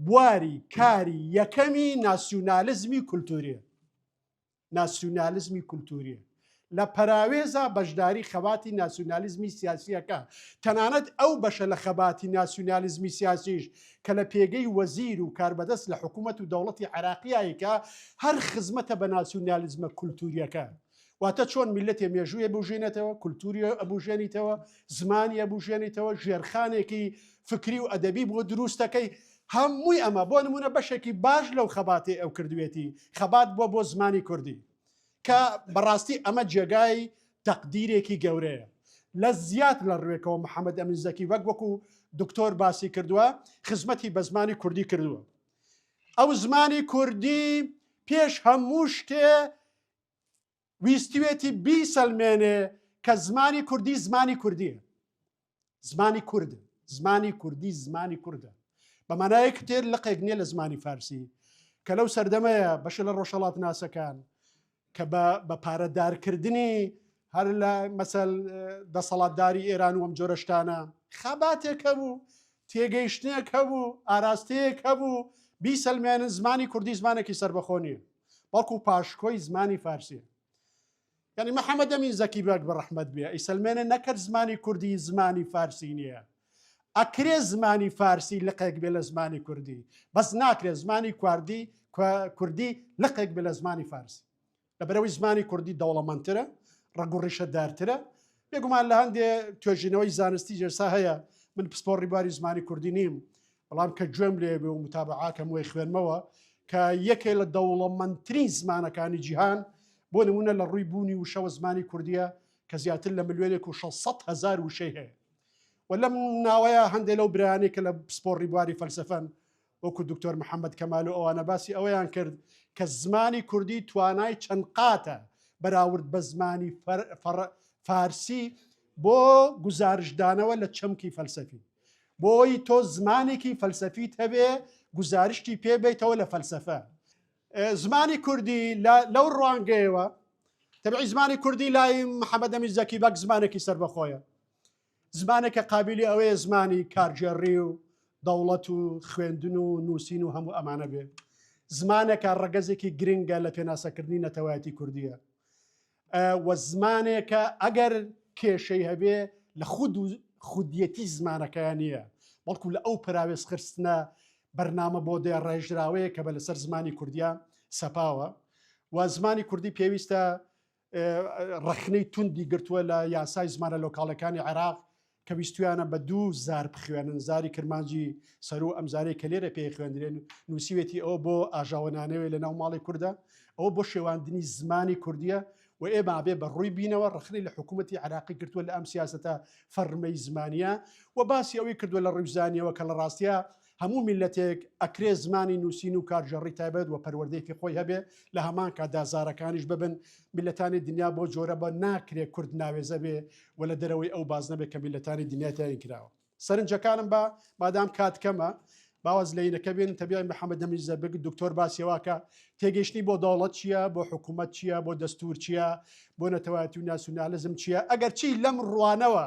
بواری کاری یەکەمی ناسیونالیزمی کولتووریە. ناسیونالیزمی کولتووریە. لە پەراوێزا بەشداری خەباتی ناسیونالیزمی سیاسیەکە، تەنانەت ئەو بەشە لە خەباتی ناسیونالیزمی سیاسیش کە لە پێگەی وەزیر و کاربەدەست لە حکوومەت و دەوڵەتی عێراقیایکە هەر خزمەتە بە ناسیونالیزمە کولتووریەکە. واتە چۆن میللەتێ مێژووی ئەبوژێنێتەوە، کولتووری ئەبوژێنیتەوە، زمانی ئەبوژێنیتەوە، ژێرخانێکی فکری و ئەدەبی بۆ دروستەکەی، هەمووی ئەمە، بۆ نموونە بەشێکی باش لەو خەباتەی ئەو کردوێتی، خەبات بووە بۆ زمانی کوردی، کە بەڕاستی ئەمە جێگای تەقدیرێکی گەورەیە. لە زیاد لە ڕوێکەوە محەمەد ئەمین زەکی وەک وەکو دکتۆر باسی کردووە، خزمەتی بە زمانی کوردی کردووە. ئەو زمانی کوردی پێش هەموو شتێ ویستوێتی بیسەلمێنێ کە زمانی کوردی زمانی کوردیە زمانی کورد زمانی کوردی زمانی کوردە بە مانایەک تێر لقێک نییە لە زمانی فارسی کە لەو سەردەمەیە بەشە لە ڕۆژهەڵات ناسەکان کە بە پارەدارکردنی هەر لە مەسەل دەسەڵاتداری ئێران و ئەم جۆرە شتانە خەباتێک هەبوو تێگەیشتنێک هەبوو ئاراستەیەک هەبوو بیسەلمێنن زمانی کوردی زمانێکی سربەخۆ نییە بەڵکو پاشکۆی زمانی فارسیە یعنی محەممەد ئەمین زەکی بەگ بە ڕەحمەت بێ ئەیسەلمێنە نەکرد زمانی کوردی زمانی فارسی نییە ئەکرێ زمانی فارسی لقێک بێ لە زمانی کوردی بەس ناکرێت زمانی کوردی کوردی لقێک بێ لە زمانی فارسی لەبەرئەوەی زمانی کوردی دەوڵەمەندترە، ڕەگ و ڕیشەدارترە. بێگومان لە هەندێ توێژینەوەی زانستی جێسا هەیە، من پسپۆڕی بواری زمانی کوردی نیم، بەڵام کە گوێم لێ بێ و متابعاکەم وەی خوێنمەوە کە یەکێ لە دەوڵەمەندترین زمانەکانی جیهان بۆ نمونە لە ڕووی بوونی وشەوە زمانی کوردیە کە زیاتر لە ملیۆنێک و 600 هەزار وشەی هەیە و لەم ناوەیە هەندێک لەو برایانەی کە لە پسپۆڕی بواری فەلسەفەن وەکو دکتۆر محەممەد کەمال و ئەوانە باسی ئەوەیان کرد کە زمانی کوردی توانای چەند قاتە بەراورد بە زمانی فارسی بۆ گوزارشدانەوە لە چەمکی فەلسەفی بۆی تۆ زمانێکی فەلسەفیت هەبێ گوزارشتی پێ بیتەوە لە فەلسەفە زمانی کوردی لەو ڕوانگەیەوە تەبعی زمانی کوردی لای محەممەد ئەمین زەکی بەگ زمانێکی سەربەخۆیە زمانێکە قابیلی ئەوەیە زمانی کارگێڕی و دەوڵەت و خوێندن و نووسین و هەموو ئەمانە بێ. زمانێکە ڕەگەزێکی گرنگە لە پێناسەکردنی نەتەوایەتی کوردیە و زمانێکە ئەگەر کێشەی هەبێ لە خود و خودیەتی زمانەکەیان نییە بەڵکو لە ئەو پەراوێز خستنە بەرنامە بۆ دێ ڕێژراوەیە کە بە لەسەر زمانی کوردیا سەپاوە و زمانی کوردی پێویستە ڕەخنەی توندی گرتووە لە یاسای زمانە لۆکاڵەکانی عێراق کە ویستویانە بە دوو زار بخوێنن زاری کرمانجی سەرو ئەم زارەی کە لێرە پێی خوێندرێن نووسیوێتی ئەوە بۆ ئاژاوەنانەوەی لە ناو ماڵی کوردە ئەوە بۆ شێواندنی زمانی کوردیە و ئێمە بێ بە ڕووی بینەوە ڕخنەی لە حکوومەتی عراقی گرتووە لە ئەم سیاستە فەرمەی زمانیە و باسی ئەوەی کردووە لە ڕووزانیەوە کە لە ڕاستە هەموو میللەتێک ئەکرێ زمانی نووسین و کارگێڕی تایبەت وە پەروەردەیەکی خۆی هەبێ لە هەمان کاتدا زارەکانیش ببن میللەتانی دنیا بۆ جۆرە بە ناکرێ کورد ناوێزە بێ و لە دەرەوەی ئەو بازنە بێ کە میللەتانی دنیا تیاین کراوە سەرنجەکانم بە مادام کات کەمە باواز لەینەکە بێن تەبیای محەممەد دەمی زەبگ دکتۆر باسیەوەکە تێگەیشتنی بۆ دەوڵەت چییە بۆ حکوومەت چییە بۆ دەستور چییە بۆ نەتەوایەتی و ناسیونالیزم چییە ئەگەر چی لەم ڕوانەوە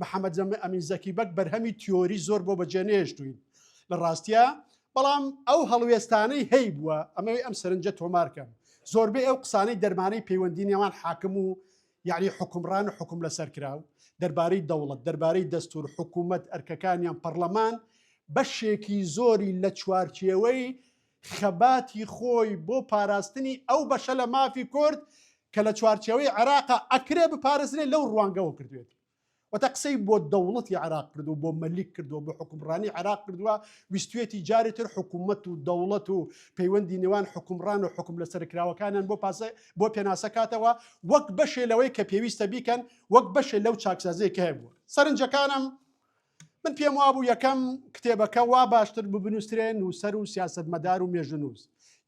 محەمەد ئەمین زەکی بەگ بەرهەمی تیۆری زۆر بۆ بەجێ نێشتوین لە ڕاستیا بەڵام ئەو هەڵوێستانەی هەیبووە ئەمەوێ ئەم سەرنجە تۆمارکەم زۆربەی ئەو قسانەی دەرمانەی پەیوەندی نێوان حاکم و یعنی حکومڕان و حکوم لەسەر کراو دەربارەی دەوڵەت دەربارەی دەستور حکوومەت ئەرکەکانیان پەرلەمان بەشێکی زۆری لە چوارچێوەی خەباتی خۆی بۆ پاراستنی ئەو بەشە لە مافی کورد کە لە چوارچێوەی عێراقا ئەکرێ بپارێزرێ لەو ڕوانگەوە کردوێتی. واتە قسەی بۆ دەوڵەتی عێراق کردووە، بۆ مەلیک کردووە، بۆ حوکمڕانی عێراق کردووە، ویستویەتی جارێ تر حکوومەت و دەوڵەت و پەیوەندی نێوان حوکمڕان و حوکم لەسەرکراوەکانیان بۆ پاسە بۆ پێناسە کاتەوە وەک بەشێ لەوەی کە پێویستە بیکەن وەک بەشێ لەو چاکسازیەی کە هەبووە. سەرنجەکانم من پێم وابوو یەکەم کتێبەکە وا باشتر بوو بنووسرێ نووسەر و سیاسەتمەدار و مێژوونووس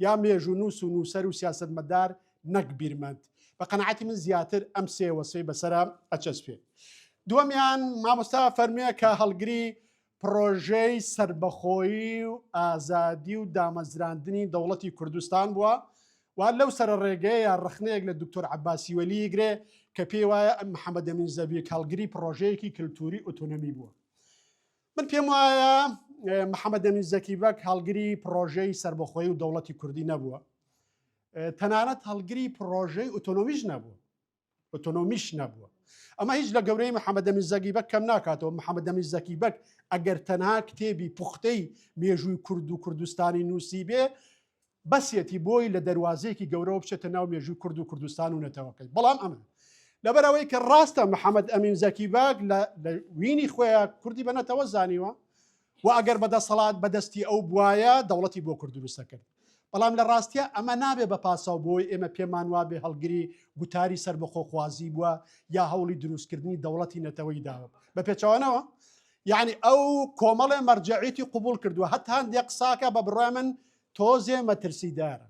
یا مێژوونووس و نووسەر و سیاسەتمەدار نەک بیرمەند. بە قەناعەتی من زیاتر ئەم سێ وەسفەی بەسەرا ئەچەسپێ. دووەمیان مامۆستا فەرموێ کە هەڵگری پڕۆژەی سەربەخۆیی و ئازادی و دامەزراندنی دەوڵەتی کوردستان بووە و لەو سەرە ڕێگەیە ڕەخنەیەک لە دکتۆر عەباسی وەلی گرێ کە پێی وایە ئەم محەممەد ئەمین زەبیک هەڵگری پڕۆژەیەکی کلتوری ئۆتۆنۆمی بووە. من پێم وایە محەممەد ئەمین زەکی بەگ هەڵگری پڕۆژەی سەربەخۆیی و دەوڵەتی کوردی نەبووە. تەنانەت هەڵگری پڕۆژەی ئۆتۆنۆمیش نەبووە ئۆتۆنۆمیش نەبووە ئەمە هیچ لە گەورەی محەممەد ئەمین زەکی بەگ کەم ناکاتەوە محەممەد ئەمین زەکی بەگ ئەگەر تەنها کتێبی پوختەی مێژووی کورد و کوردستانی نووسی بێ بەسیەتی بۆی لە دەروازەیەکی گەورەوە بچێتە ناو مێژووی کورد و کوردستان و نەتەوەکەی بەڵام ئەمە لەبەرەوەی کە ڕاستە محەممەد ئەمین زەکی بەگ لە وینی خۆیان کوردی بە نەتەوە زانیوە و ئەگەر بە دەسەڵات بە دەستی ئەو بوایە دەوڵەتی بۆ کورد دروست دەکرد. بەڵام لە ڕاستیا ئەمە نابێ بە پاساو بۆی ئێمە پێمان وابێ هەڵگری گوتاری سەربەخۆخوازی بووە یا هەوڵی دروستکردنی دەوڵەتی نەتەوەیی داوە. بە پێچەوانەوە یعنی ئەو کۆمەڵێ مەرجەعیتی قبوڵ کردووە هەتا هەندێک قساکە بە بڕوای من تۆزێ مەترسیدارە.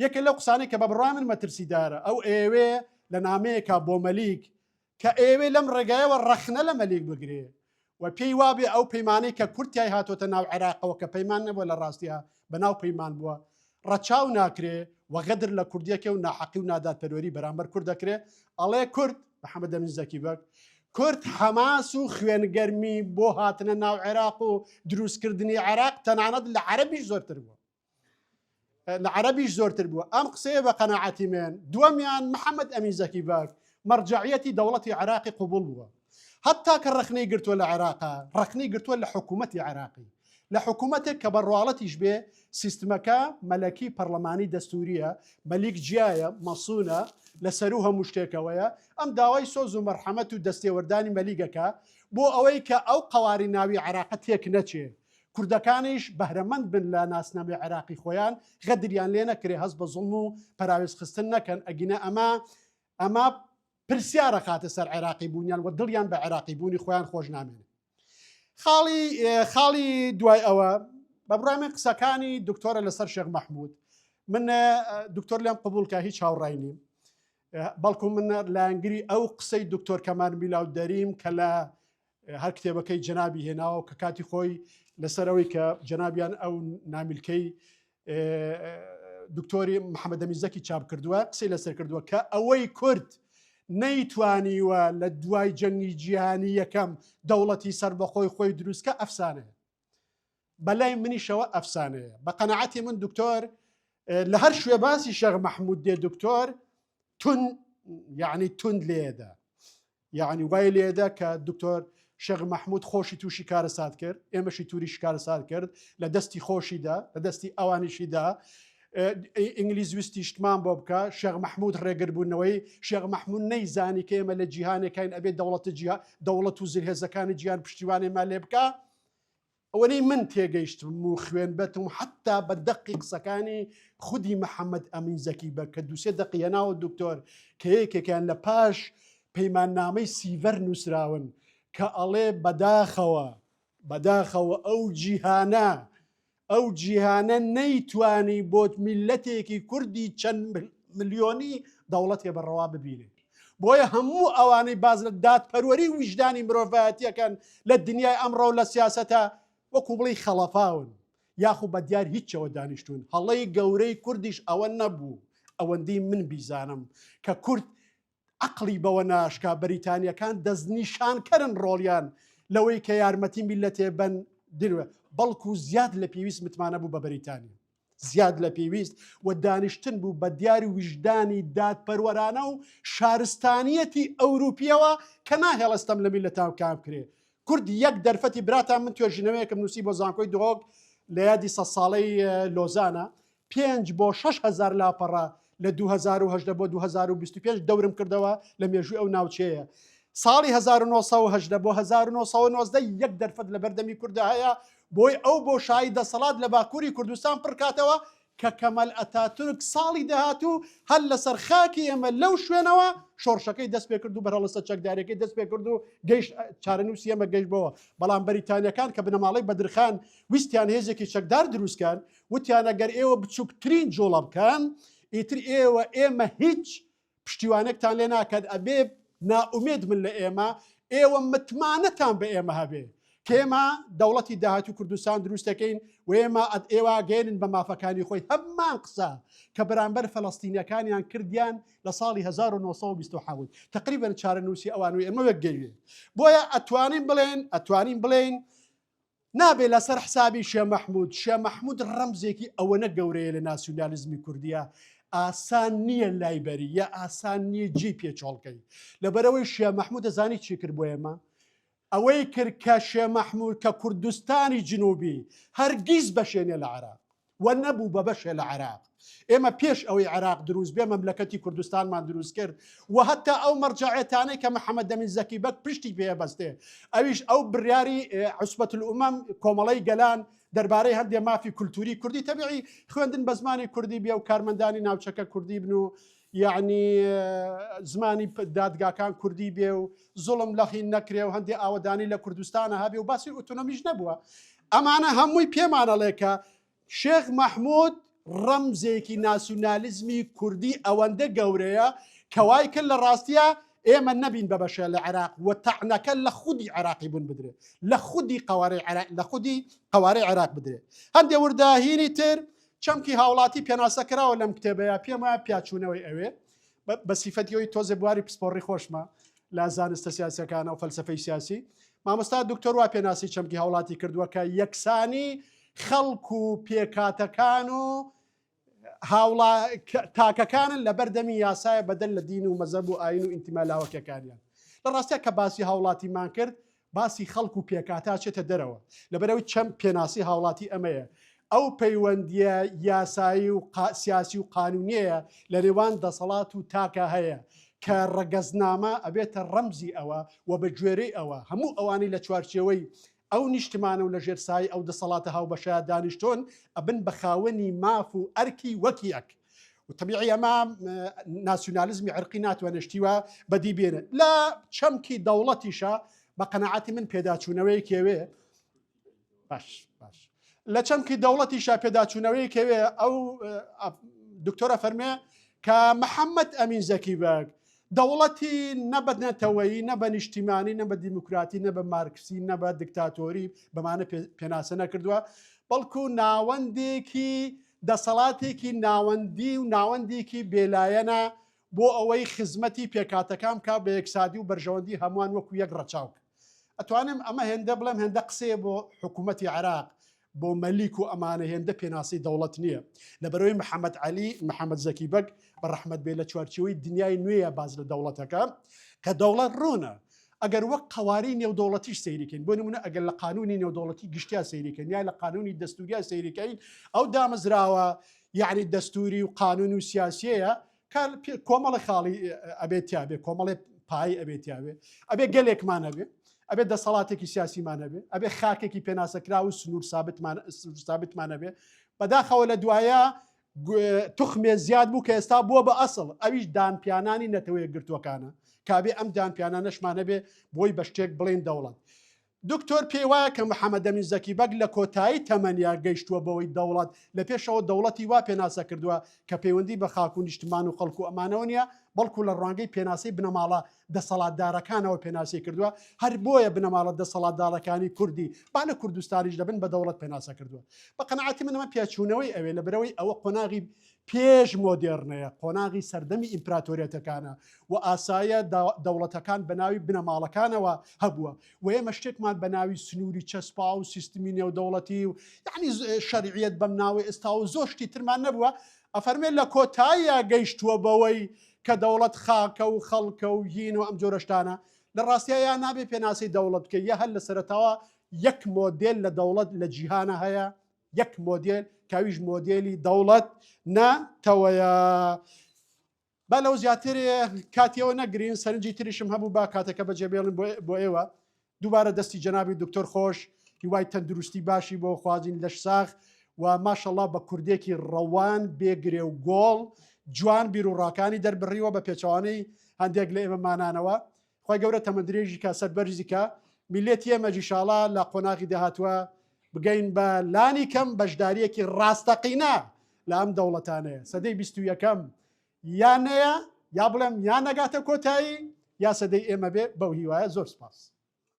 یەکێ لەو قسانەی کە بە بڕوای من مەترسیدارە ئەو ئەیەوێ لە نامەیەکا بۆ مەلیک کە ئەیەوێ لەم ڕێگایەوە ڕەخنە لە مەلیک بگرێ و پێی وابێ ئەو پەیمانەی کە کورد تیای هاتۆتە ناو عێراقەوە کە پەیمان نەبووە لە ڕاستیا بەناو پەیمان بووە ڕەچاو ناکرێ و غەدر لە کوردیەکێ و ناحەقی و نادادپەروەری بەرامبەر کورد دەکرێ ئەڵێ کورد محەممەد ئەمین زەکی بەگ کورد حەماس و خوێنگەرمی بۆ هاتنە ناو عێراق و دروستکردنی عێراق تەنانەت لە عەرەبیش زۆرتر بووە لە عەرەبیش زۆرتر بووە ئەم قسەیە بە قەناعەتی من دووەمیان محەممەد ئەمین زەکی بەگ مەرجەعیەتی دەوڵەتی عێراقی قوبوڵ بووە هەتا کە ڕەخنەی گرتووە لە عێراقا ڕەخنەی گرتووە لە حکوومەتی عێراقی لە حکوومەتێک کە بە ڕواڵەتیش بێ سیستمەکە مەلەکی پەرلەمانی دەستوریە مەلیک جیایە مەسونە لە سەرو هەموو شتێکەوەیە ئەم داوای سۆز و مەرحەمەت و دەستێوەردانی مەلیگەکە بۆ ئەوەی کە ئەو قەواری ناوی عێراقە تێک نەچێ کوردەکانیش بەهرەمەند بن لە ناسنامەی عێراقی خۆیان، غەدریان لێ نەکرێ، هەست بە زوڵم و پەراوێزخستن نەکەن، ئەگینا ئەمە ئەمە پرسیار ئەخاتە سەر عێراقی بوونیان و دڵیان بە عێراقی بوونی خۆیان خۆش نامێنێ. خاڵی خاڵی دوای ئەوە بە بڕای من قسەکانی دکتۆرە لەسەر شێخ مەحموود من دکتۆر لێم قبوڵ کە هیچ هاوڕای نیم بەڵکو من لایەنگری ئەو قسەی دکتۆر کەمال میلاو دەریم کە لە هەر کتێبەکەی جەنابی هێناوە کە کاتی خۆی لەسەر ئەوەی کە جەنابیان ئەو نامیلکەی دکتۆری محەممەد ئەمین زەکی چاپ کردووە قسەی لەسەر کردووە کە ئەوەی کورد نەیتوانیوە لە دوای جەنگی جیهانی یەکەم دەوڵەتی سەربەخۆی خۆی دروستکە ئەفسانەیە بەلای منیشەوە ئەفسانەیە بە قەنەعەتی من دکتۆر لە هەر شوێ باسی شێخ مەحمود دێ دکتۆر تون یعنی تند لێدا یەعنی وای لێدا کە دکتۆر شێخ مەحمود خۆشی تووشی کارەسات کرد ئێمەشی تووری کارەسات کرد لە دەستی خۆشیدا لە دەستی ئەوانیشیدا ئینگلیز ویستی شتمان بۆ بکە شێخ مححمود ڕێگربوونەوەی شێخ مححمود نەیزانی کە ئێمە لە جیهانێکین ئەبێ دەوڵەتە جیها دەوڵەت و زلهێزەکانی جیهان پشتیوانێمان لێ بکە ئەوەنەی من تێگەیشتم و خوێنبەتم حەتتا بە دەقی قسەکانی خودی محەممەد ئەمین زەکی بەگ کە دووسێ دەقی هێناوە دکتۆر کە یەکێکیان لە پاش پەیماننامەی سیڤەر نووسراون کە ئەڵێ بەداخەوە بەداخەوە ئەو جیهانە ئەو جیهانە نەیتوانی بۆت میلەتێکی کوردی چەند ملیۆنی دەوڵەتێ بە ڕەوا ببینێ بۆیە هەموو ئەوانەی باز لە دادپەروەری و ویژدانی مرۆڤایەتیەکەن لە دنیای ئەمڕۆ لە سیاسەتە وەکو بڵێی خەڵەفاون یاخو بە دیار هیچەوە دانیشتوون هەڵەی گەورەی کوردیش ئەوە نەبوو ئەوەندەی من بیزانم کە کورد عەقڵی بەوە ناشکا بەریتانیەکان دەستنیشانکەرن ڕۆڵیان لەوەی کە یارمەتی میلەتێ بەن دروە بەڵکو زیاد لە پێویست متمانە بوو بە بەریتانیا زیاد لە پێویست و دانیشتن بوو بە دیاری ویژدانی دادپەروەرانە و شارستانیەتی ئەوروپیەوە کە ناهێڵێ ستەم لە میللەتان بکرێ. کورد یەک دەرفەتی براتان من توێژینەوەیەکم نووسی بۆ زانکۆی دهۆک لە یادی سە ساڵەی لۆزانە پێنج بۆ 6 هەزار لاپەڕە لە 2010 بۆ 2025 دەورم کردەوە لە مێژووی ئەو ناوچەیە. ساڵی 1918 بۆ 1990 یەک دەرفەت لە بەردەمی کوردە هەیە بۆی ئەو بۆشایی دەسەڵات لە باکووری کوردستان پڕکاتەوە کە کەمال ئەتاتورک ساڵی داهاتوو هەر لەسەر خاکی ئێمە لەو شوێنەوە شۆڕشەکەی دەست پێکرد و بەرهەڵستە چەکداریەکەی دەست پێکرد و گەیشت چارەنووسی ئێمە گەیشت بەوە. بەڵام بەریتانیەکان کە بنەماڵەی بەدرخان ویستیان هێزێکی چەکدار دروستکەن وتیان ئەگەر ئێوە بچووکترین جوڵە بکەن ئیتر ئێوە ئێمە هیچ پشتیوانێکتان لێ ناکەن ئەبێ نائومێد من لە ئێمە ئێوە متمانەتان بە ئێمە هەبێ کێمە دەوڵەتی داهاتوو کوردستان دروست دەکەین و ئێمە ئەد ئێوە گەێنن بە مافەکانی خۆی هەمان قسە کە بەرامبەر فەلەستینەکانیان کردیان لە ساڵی 1927 تقریبا چارەنووسی ئەوان و ئێمە وەک گەوێ بۆیە ئەتوانین بڵێن ئەتوانین بڵێن نابێ لەسەر حسابی شێ مەحمود، شێ مەحمود ڕەمزێکی ئەوەنە گەورەیە لە ناسیونالیزمی کوردیە ئاسان نییە لای بەری یا ئاسان نییە جێی پێ چۆڵکەی لەبەرەوەی شێ مەحمود دەزانی چی کرد بۆ ئێمە ئەوەی کرد کە شێ مەحمود کە کوردستانی جنوبی هەرگیز بەشێنێ لە عێراق و نەبوو بە بەشێ لە عێراق. ئێمە پێش ئەوەی عێراق دروست بێ مەملەکەتی کوردستانمان دروست کرد و هەتا ئەو مەرجەعێتانەی کە محەمەد دەمین زەکی بەگ پشتی پێ بەستێ ئەویش ئەو بڕیاری عوسبەت الئومەم کۆمەڵەی گەلان دەربارەی هەندێ مافی کولتوری کوردی تەبیعی خوێندن بە زمانی کوردی بێ و کارمەندانی ناوچەکە کوردی بن و یعنی زمانی دادگاکان کوردی بێ و زوڵم لە هین نەکرێ و هەندێ ئاوەدانی لە کوردستانە هەبێ و باسی ئۆتۆنۆمیش نەبووە ئەمانە هەمووی پێمانەڵێ کە شێخ مەحمود ڕەمزێکی ناسیونالیزمی کوردی ئەوەندە گەورەیە کە وای کرد لە ڕاستیە ئێمە نەبین بە بەشێ لە عێراق و تەعنەکە لە خودی عێراقی بوون بدرێت لە خودی قوارەی عێراق لە خودی قوارەی عێراق بدرێت هەندێ ورداهینی تر چەمکی هاوڵاتی پێناسە کراوە لەم کتێبەیە پێم وایە پیاچوونەوەی ئەوێ بە سیفەتی ئەوی تۆزێ بواری پسپۆڕی خۆشمە لە زانستە سیاسەکانە و فەلسفەی سیاسی مامۆستا دکتۆر وا پێناسی چەمکی هاوڵاتی کردووە کە یەکسانی خەڵک و پێکاتەکان و هاوڵا تاکەکانن لە بەردەمی یاسایە بەدەر لە دین و مەزەب و ئاین و ئینتیما لاوەکیەکانیان لە ڕاستیا کە باسی هاوڵاتیمان کرد باسی خەڵک و پێکهاتە ئەچێتە دەرەوە، لەبەرئەوەی چەند پێناسی هاوڵاتی ئەمەیە، ئەو پەیوەندییە یاسایی و سیاسی و قانونیەیە لە نێوان دەسەڵات و تاکا هەیە کە ڕەگەزنامە ئەبێتە ڕەمزی ئەوە و بە گوێرەی ئەوە هەموو ئەوانەی لە چوارچێوەی ئەو نیشتمانە و لە ژێر سایەی ئەو دەسەڵاتە هاوبەشەیا دانیشتوون ئەبن بە خاوەنی ماف و ئەرکی وەک یەک. و تەبیعی ئەمە ناسیونالیزمی عرقی ناتوانێت شتی وا بەدی بێنێت لە چەمکی دەوڵەتیشە بە قەنەعاتی من پێداچوونەوەی کێوێ باش باش لە چەمکی دەوڵەتیشە پێداچوونەوەی کەوێ ئەو دکتۆرە فەرمێ کە محەممەد ئەمین زەکی بەگ دەوڵەتی نە بە نەتەوەیی نە بە نیشتیمانی نە بە دیموکراتی نە بە مارکسی نە بە دکتاتۆری بەمانە پێناسە نەکردووە بەڵکو ناوەندێکی دەسەڵاتێکی ناوەندی و ناوەندێکی بێلایەنە بۆ ئەوەی خزمەتی پێکهاتەکان بکات بە یەکسادی و بەرژەوەندی هەمووان وەکو یەک ڕەچاو بکات. ئەتوانم ئەمە هێندە بڵێم هێندە قسەیە بۆ حکوومەتی عێراق بۆ مەلیک و ئەمانە هێندە پێناسی دەوڵەت نییە لەبەرەوەی محەممەد عەلی محەممەد زەکی بەگ بە ڕەحمەت بێ لە چوارچێوەی دنیای نوێیە باز لە دەوڵەتەکە کە دەوڵەت ڕوونە ئەگەر وەک قەوارەی نێودەوڵەتیش سەیری کەین، بۆ نموونە ئەگەر لە قانوونی نێودەوڵەتی گشتیا سەیری کەین یا لە قانوونی دەستووریا سەیری کەین، ئەو دامەزراوە یەعنی دەستووری و قانوون و سیاسیەیە کە کۆمەڵی خاڵی ئەبێت تیا بێ، کۆمەڵێ پای ئەبێت تیا بێ، ئەبێ گەلێکمان هەبێ، ئەبێ دەسەڵاتێکی سیاسیمان هەبێ، ئەبێ خاکێکی پێناسەکراو و سنوور سابتمان سنوور سابتمان هەبێ. بەداخەوە لە دوایە توخمێ زیاد بوو کە ئێستا بووە بە ئەسڵ ئەویش دانپیانانی نەتەوە یەکگرتووەکانە کابێ ئەم دانپیانانەشمان هەبێ بۆی بە شتێک بڵێن دەوڵەت. دکتۆر پێی وایە کە محەمەدەمین زەکی بەگ لە کۆتایی تەمەنیا گەیشتووە بەوەی دەوڵەت لە پێشەوە دەوڵەتی وا پێناسە کردووە کە پەیوەندی بە خاک و نیشتمان و خەڵک و ئەمانەوە نییە بەڵکو لە ڕوانگەی پێناسەی بنەماڵە دەسەڵاتدارەکانەوە پێناسەی کردووە، هەر بۆیە بنەماڵە دەسەڵاتداڕەکانی کوردی با لە کوردستانیش دەبن بە دەوڵەت پێناسە کردووە. بە قەناعەتی من ئەمە پیاچوونەوەی ئەوێ لەبەرئەوەی ئەوە قۆناغی پێش مۆدێرنەیە، قۆناغی سەردەمی ئیمپراتۆریەتەکانە و ئاسایە دەوڵەتەکان بە ناوی بنەماڵەکانەوە هەبووە و ئێمە شتێکمان بە ناوی سنووری چەسپاو و سیستمی نێودەوڵەتی و یعنی شەرعیەت بەم ناوەی ئێستا و زۆر شتی ترمان نەبووە ئەفەرمێ لە کۆتاییا گەیشتووە بەوەی کە دەوڵەت خاکە و خەڵکە و هین و ئەم جۆرە شتانە، لە ڕاستیا یا نابێ پێناسەی دەوڵەت بکەی یا هەر لە سەرەتاوە یەک مۆدێل لە دەوڵەت لە جیهانا هەیە، یەک مۆدێل کە ئەویش مۆدێلی دەوڵەت نەتەوەیە. با لەو زیاتر کاتیەوە نەگرین سەرنجی تریشم هەبوو با کاتەکە بەجێبێڵن بۆ ئێوە دووبارە دەستی جەنابی دکتۆر خۆش هیوای تەندروستی باشی بۆ خوازین لەش ساغ و ماشەڵا بە کوردێکی ڕەوان بێگرێ و گۆڵ جوان بیر و ڕاکانی دەربڕیوە بە پێچەوانەی هەندێک لە ئێمە مانانەوە خی گەورە تەمەندرێژی کا سەر بەرزی کە میلێتی ئێمە جیشاڵا لە قۆناغی داهاتوە بگەین بە لانی کەم بەشداریەکی ڕاستەقینە لە ئەم دەوڵەتانەیە سەدەی 21ەم یا نەیە یا بڵێم یا نەگاتە کۆتایی یا سەدەی ئێمە بێ بەو هیوایە زۆر سپاس.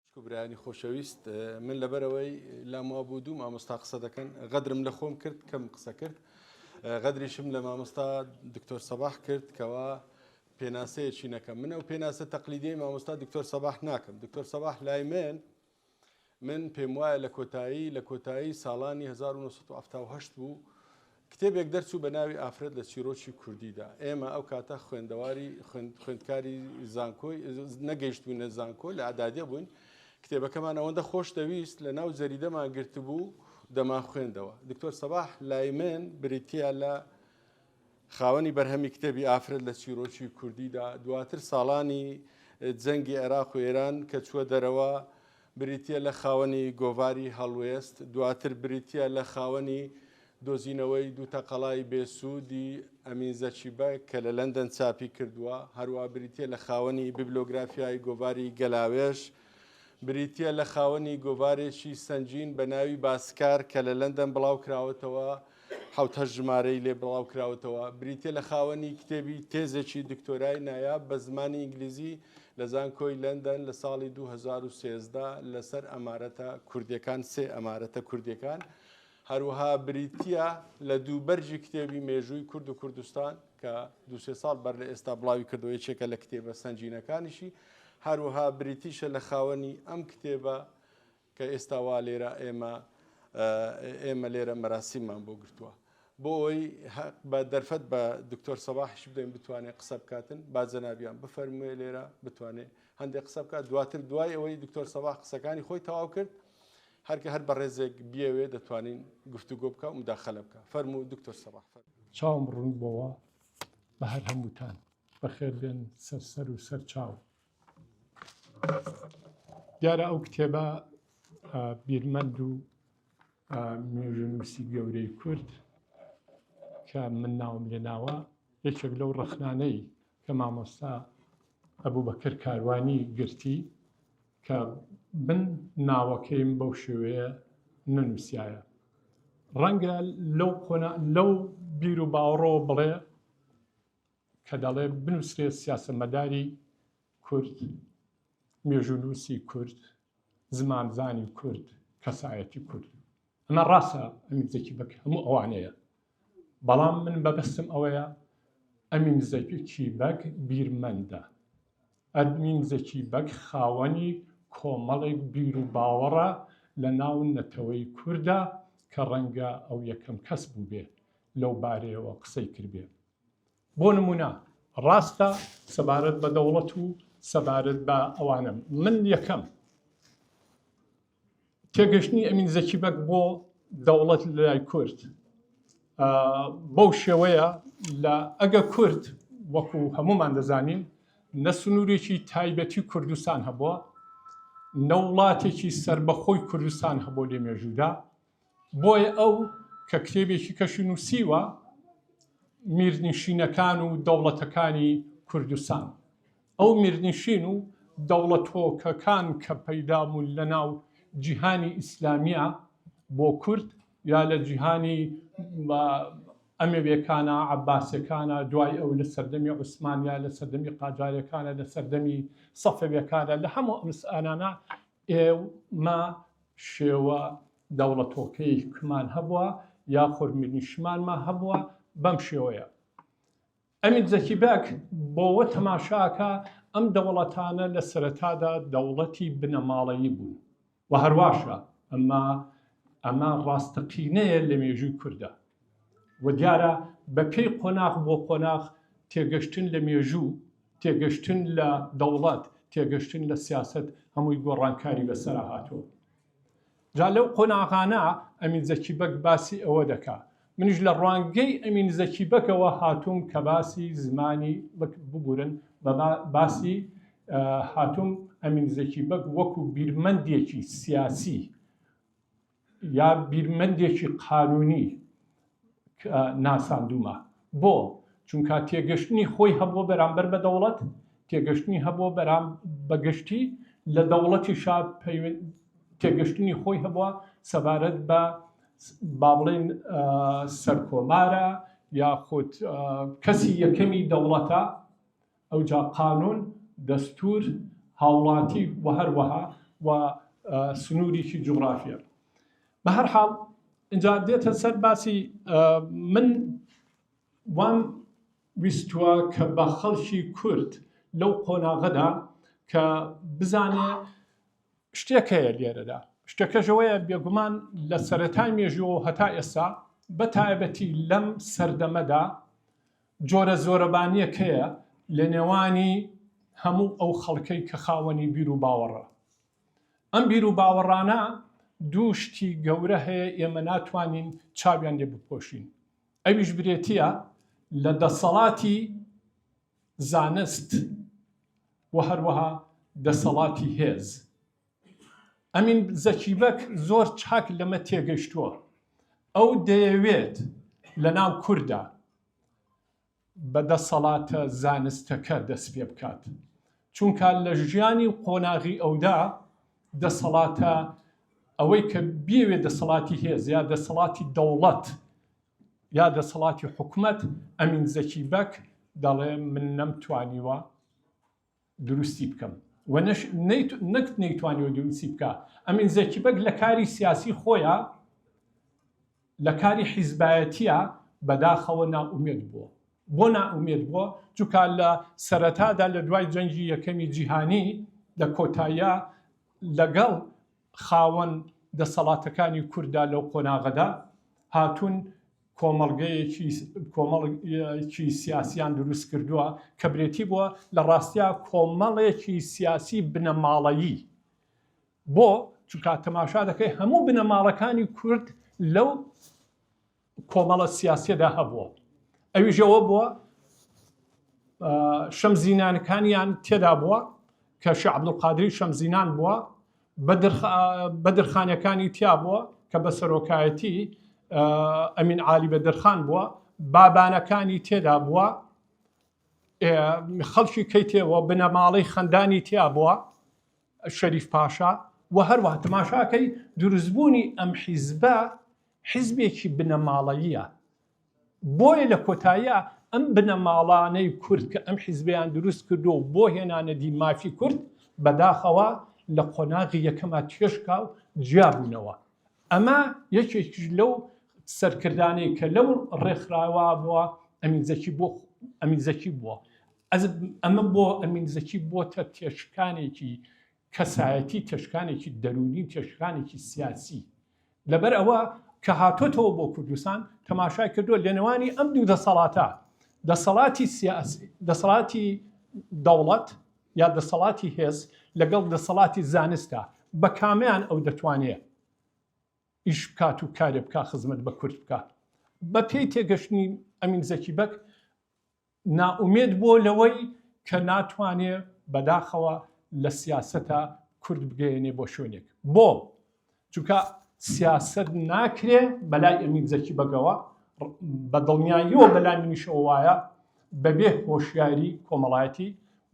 خوشک و برایانی خۆشەویست من لەبەرەوەی لام وابوو دوو مامۆستا قسە دەکەن غەدرم لە خۆم کرد کەم قسە کرد غەدریشم لە مامۆستا دکتۆر سەباح کرد کەوا پێناسەیەکی نەکەم من ئەو پێناسە تەقلیدیەی مامۆستا دکتۆر سەباح ناکەم دکتۆر سەباح لای من من پێموایە لە کۆتایی لە کۆتایی ساڵانی 1970 بوو کتێبێک دەرچوو بە ناوی ئافرەت لە چیرۆکی کوردیدا ئێمە ئەو کاتە خوێندەواری خوێندکاری زانکۆی نەگەیشتوینە زانکۆ لە ئادادیە بووین کتێبەکەمان ئەوەندە خۆش دەویست لە ناو جەریدەمان گرتبوو دەمان خوێندەوە دکتۆر سەباح لای من بریتە لە خاوەنی بەرهەمی کتێبی ئافرەت لە چیرۆکی کوردیدا، دواتر ساڵانی جەنگی عێراق و ئێران کە چووە دەرەوە، بریتییە لە خاوەنی گۆڤاری هەڵوێست، دواتر بریتییە لە خاوەنی دۆزینەوەی دوو تەقەڵای بێسوودی ئەمین زەکی بەگ کە لە لەندەن چاپی کردووە، هەروا بریتییە لە خاوەنی بیبلۆگرافیای گۆڤاری گەلاوێژ، بریتییە لە خاوەنی گۆڤارێکی سەنگین بە ناوی باسکار کە لە لەندەن بڵاوکراوەتەوە، حەوت هەشت ژمارەی لێ بڵاوکراوەتەوە، بریتییە لە خاوەنی کتێبی تێزێکی دکتۆرای نایاب بە زمانی ئینگلیزی لە زانکۆی لەندەن لە ساڵی 2013 لەسەر ئەمارەتە کوردیەکان سێ ئەمارەتە کوردیەکان، هەروەها بریتییە لە دوو بەرگی کتێبی مێژووی کورد و کوردستان کە دوو سێ ساڵ بەر لە ئێستا بڵاوی کردەوە یەکێکە لە کتێبە سەنگینەکانیشی، هەروەها بریتیشە لە خاوەنی ئەم کتێبە کە ئێستا وا لێرە ئێمە ئێمە لێرە مەراسیممان بۆ گرتووە بۆ ئەوەی بە دەرفەت بە دکتۆر سەباحیش بدەین بتوانێت قسە بکاتن با جەنابیان بفەرموێ لێرە بتوانێت هەندێک قسە بکات دواتر دوای ئەوەی دکتۆر سەباح قسەکانی خۆی تەواو کرد هەرکە هەر بەڕێزێک بیەوێ دەتوانین گفتوگۆ بکە و مداخلە بکە فەرموو دکتۆر سەباح فەرموو. چاوم ڕوون بۆوە بە هەر هەمووتان بەخێر بێن سەر سەر و سەر چاو. دیارە ئەو کتێبە بیرمەند و مێژوونووسی گەورەی کورد کە من ناوم لێناوە یەکێک لەو ڕەخنانەی کە مامۆستا ئەبوبەکر کاروانی گرتی کە من ناوەکەیم بەو شێوەیە نەنووسایە ڕەنگە لەو قۆنا لەو بیر و باوەڕەوە بڵێ کە دەڵێ بنووسرێ سیاسەتمەداری کورد، مێژوونووسی کورد، زمانزانی کورد، کەسایەتی کورد. ئەمە ڕاستە ئەمین زەکی بەگ هەموو ئەوانەیە، بەڵام من مەبەستم ئەوەیە ئەمین زەکی بەگ بیرمەندە. ئەمین زەکی بەگ خاوەنی کۆمەڵێک بیر و باوەڕە لە ناو نەتەوەی کووردا کە ڕەنگە ئەو یەکەم کەس بووبێ لەو بارەیەوە قسەی کردبێ. بۆ نمونە ڕاستە سەبارەت بە دەوڵەت و سەبارەت بە ئەوانە من یەکەم تێگەشتنی ئەمین زەکی بەگ بۆ دەوڵەت لای کورد بەو شێوەیە لە ئەگە کورد وەکو هەمومان دەزانین نە سنوورێکی تایبەتی کوردستان هەبووە نە وڵاتێکی سربەخۆی کوردستان هەبوو لێ مێژوودا بۆیە ئەو کە کتێبێکی کەشی نووسیوە میرنشینەکان و دەوڵەتەکانی کوردستان ئەو میرنشین و دەوڵەتۆکەکان کە پەیدا بوون لە ناو جیهانی ئیسلامیە بۆ کورد یا لە جیهانی ئەمەویەکانە عەباسەکانە دوای ئەو لە سەردەمی عوسمانیا لە سەردەمی قاجارەکانە لە سەردەمی سەفەویەکانە لە هەموو ئەمسئانانە ئێمە شێوە دەوڵەتۆکەیەکمان هەبووە یاخود میرنشیمانمان هەبووە بەم شێوەیە. ئەمین زەکی بەگ بۆوە تەماشاکە ئەم دەوڵەتانە لە سەرەتادا دەوڵەتی بنەماڵەیی بوون و هەرواشە ئەمە ئەمە ڕاستەقینەیە لە مێژووی کوردە و دیارە بە پێی قۆناغ بۆ قۆناغ تێگەشتن لە مێژوو تێگەشتن لە دەوڵەت، تێگەشتن لە سیاسەت هەمووی گۆڕانکاری بەسەرا هاتووە. جا لەو قۆناغانە ئەمین زەکی بەگ باسی ئەوە دەکا. منیش لە ڕوانگەی ئەمین زەکی بەگەوە هاتووم کە باسی زمانی ببورن بە باسی هاتووم ئەمین زەکی بەگ وەکو بیرمەندێکی سیاسی یا بیرمەندێکی قانونی ناساندومە بۆ چونکە تێگەشتنی خۆی هەبووە بەرامبەر بە دەوڵەت تێگەشتنی هەبووە بەرام بەگشتی لە دەوڵەتی شا تێگەشتنی خۆی هەبووە سەبارەت بە با بڵێین سەرکۆمارە یاخود کەسی یەکەمی دەوڵەتە ئەوجا قانون دەستور هاوڵاتی و هەروەها و سنووریکی جوغرافیە بە هەر حاڵ اینجا دێتە سەر باسی من وام ویستووە کە بە خەڵکی کورد لەو قۆناغەدا کە بزانێ شتێک هەیە لێرەدا، شتەکەش ئەوەیە بێگومان لە سەرەتای مێژووەوە هەتا ئێستا بە تایبەتی لەم سەردەمەدا جۆرە زۆرەبانییەک هەیە لە نێوانی هەموو ئەو خەڵکەی کە خاوەنی بیر و باوەڕە. ئەم بیر و باوەڕانە دوو شتی گەورە هەیە ئێمە ناتوانین چاویان لێ بپۆشین ئەویش برێتییە لە دەسەڵاتی زانست و هەروەها دەسەڵاتی هێز. ئەمین زەکی بەگ زۆر چاک لەمە تێگەشتووە. ئەو دەیەوێت لەناو کوردا بە دەسەڵاتە زانستەکە دەست پێ بکات. چونکە لە ژیانی و قۆناغی ئەودا دەسەڵاتە ئەوەی کە بیەوێت دەسەڵاتی هێز یا دەسەڵاتی دەوڵەت یا دەسەڵاتی حکومەت، ئەمین زەکی بەگ دەڵێ من نەمتوانیوە دروستی بکەم و نەک نەیتوانیوە دروستی بکە، ئەمین زەکی بەگ لە کاری سیاسی خۆیە لە کاری حیزبایەتیە بەداخەوە نائومێد بووە. بۆ نائومێد بووە؟ چونکە لە سەرەتادا لە دوای جەنگی یەکەمی جیهانی لە کۆتاییا لەگەڵ خاوەن دەسەڵاتەکانی کورددا لەو قۆناغەدا هاتوون کۆمەڵگەیەکی کۆمەڵێکی سیاسیان دروست کردووە کە برێتی بووە لە ڕاستیا کۆمەڵێکی سیاسی بنەماڵەیی بۆ چونکە تەماشا دەکەی هەموو بنەماڵەکانی کورد لەو کۆمەڵە سیاسیەدا هەبووە ئەویش ئەوە بووە شەمزینانەکانیان تێدا بووە کە شێخ عەبدولقادری شەمزینان بووە بەدرخانەکانی تیا بووە کە بە سەرۆکایەتی ئەمین عالی بەدرخان بووە بابانەکانی تێدا بووە خەڵکی کەی تێوە بنەماڵەی خەندانی تیا بووە شەریف پاشا و هەروەها تەماشاکەی دروستبوونی ئەم حیزبە حیزبێکی بنەماڵەییە بۆیە لە کۆتاییا ئەم بنەماڵانەی کورد کە ئەم حیزبیان دروست کردو و بۆ هێنانەدی مافی کورد بەداخەوە لە قۆناغی یەکەما تێشکا و جیابوونەوە ئەمە یەکێکیش لەو سەرکردانەی کە لەو ڕێکخراوە بووە ئەمین زەکی بۆ ئەمین زەکی بووە ئەمە بۆ ئەمین زەکی بۆتە تێشکانێکی کەسایەتی تێشکانێکی دەروونی تێشکانێکی سیاسی لەبەر ئەوە کە هاتۆتەوە بۆ کوردستان تەماشای کردووە لەنێوانی ئەم دوو دەسەڵاتە دەسەڵاتی سیاسی دەسەڵاتی دەوڵەت یا دەسەڵاتی هێز لەگەڵ دەسەڵاتی زانستە بە کامیان ئەو دەتوانێت ئیش بکات و کارێ بکات خزمەت بە کورد بکات بە پێی تێگەشتنی ئەمین زەکی بەگ نائومێد بووە لەوەی کە ناتوانێ بەداخەوە لە سیاسەتا کورد بگەیەنێ بۆ شوێنێک. بۆ؟ چونکە سیاسەت ناکرێ بەلای ئەمین زەکی بەگەوە، بە دڵنیاییەوە بەلای منیشەوە وایە، بەبێ هۆشیاری کۆمەڵایەتی،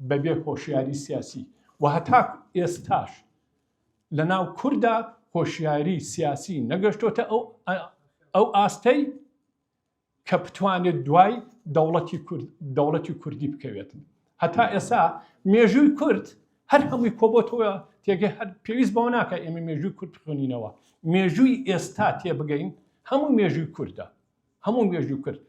بەبێ هۆشیاری سیاسی و هەتا ئێستاش لەناو کوردا هۆشیاری سیاسی نەگەشتۆتە ئەو ئاستەی کە بتوانێت دوای دەوڵەتی کورد دەوڵەتی کوردی بکەوێت هەتا ئێسا مێژووی کورد هەر هەمووی کۆبۆتەوە تێگەی هەر پێویست بەوە ناکە ئێمە مێژووی کورد بخوێنینەوە مێژووی ئێستا تێبگەین هەموو مێژووی کوردە هەموو مێژوو کرد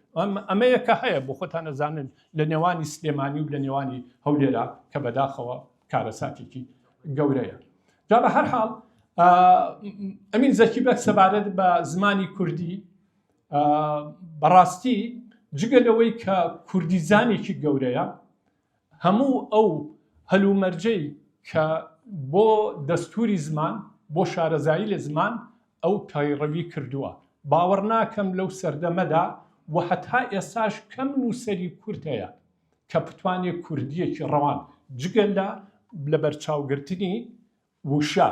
ئەمەیە کە هەیە بۆ خۆتان نەزانن لە نێوانی سلێمانی و لە نێوانی هەولێرا کە بەداخەوە کارەساتێکی گەورەیە جا بە هەر حاڵ ئەمین زەکی بەک سەبارەت بە زمانی کوردی بەڕاستی جگە لەوەی کە کوردیزانێکی گەورەیە هەموو ئەو هەلومەرجەی کە بۆ دەستوری زمان بۆ شارەزایی لە زمان ئەو پەیڕەوی کردووە. باوەڕ ناکەم لەو سەردەمەدا و هەتا ئێستاش کەم نووسەری کورد هەیە کە بتوانێت کوردییەکی ڕەوان جگە لە لەبەرچاوگرتنی وشە،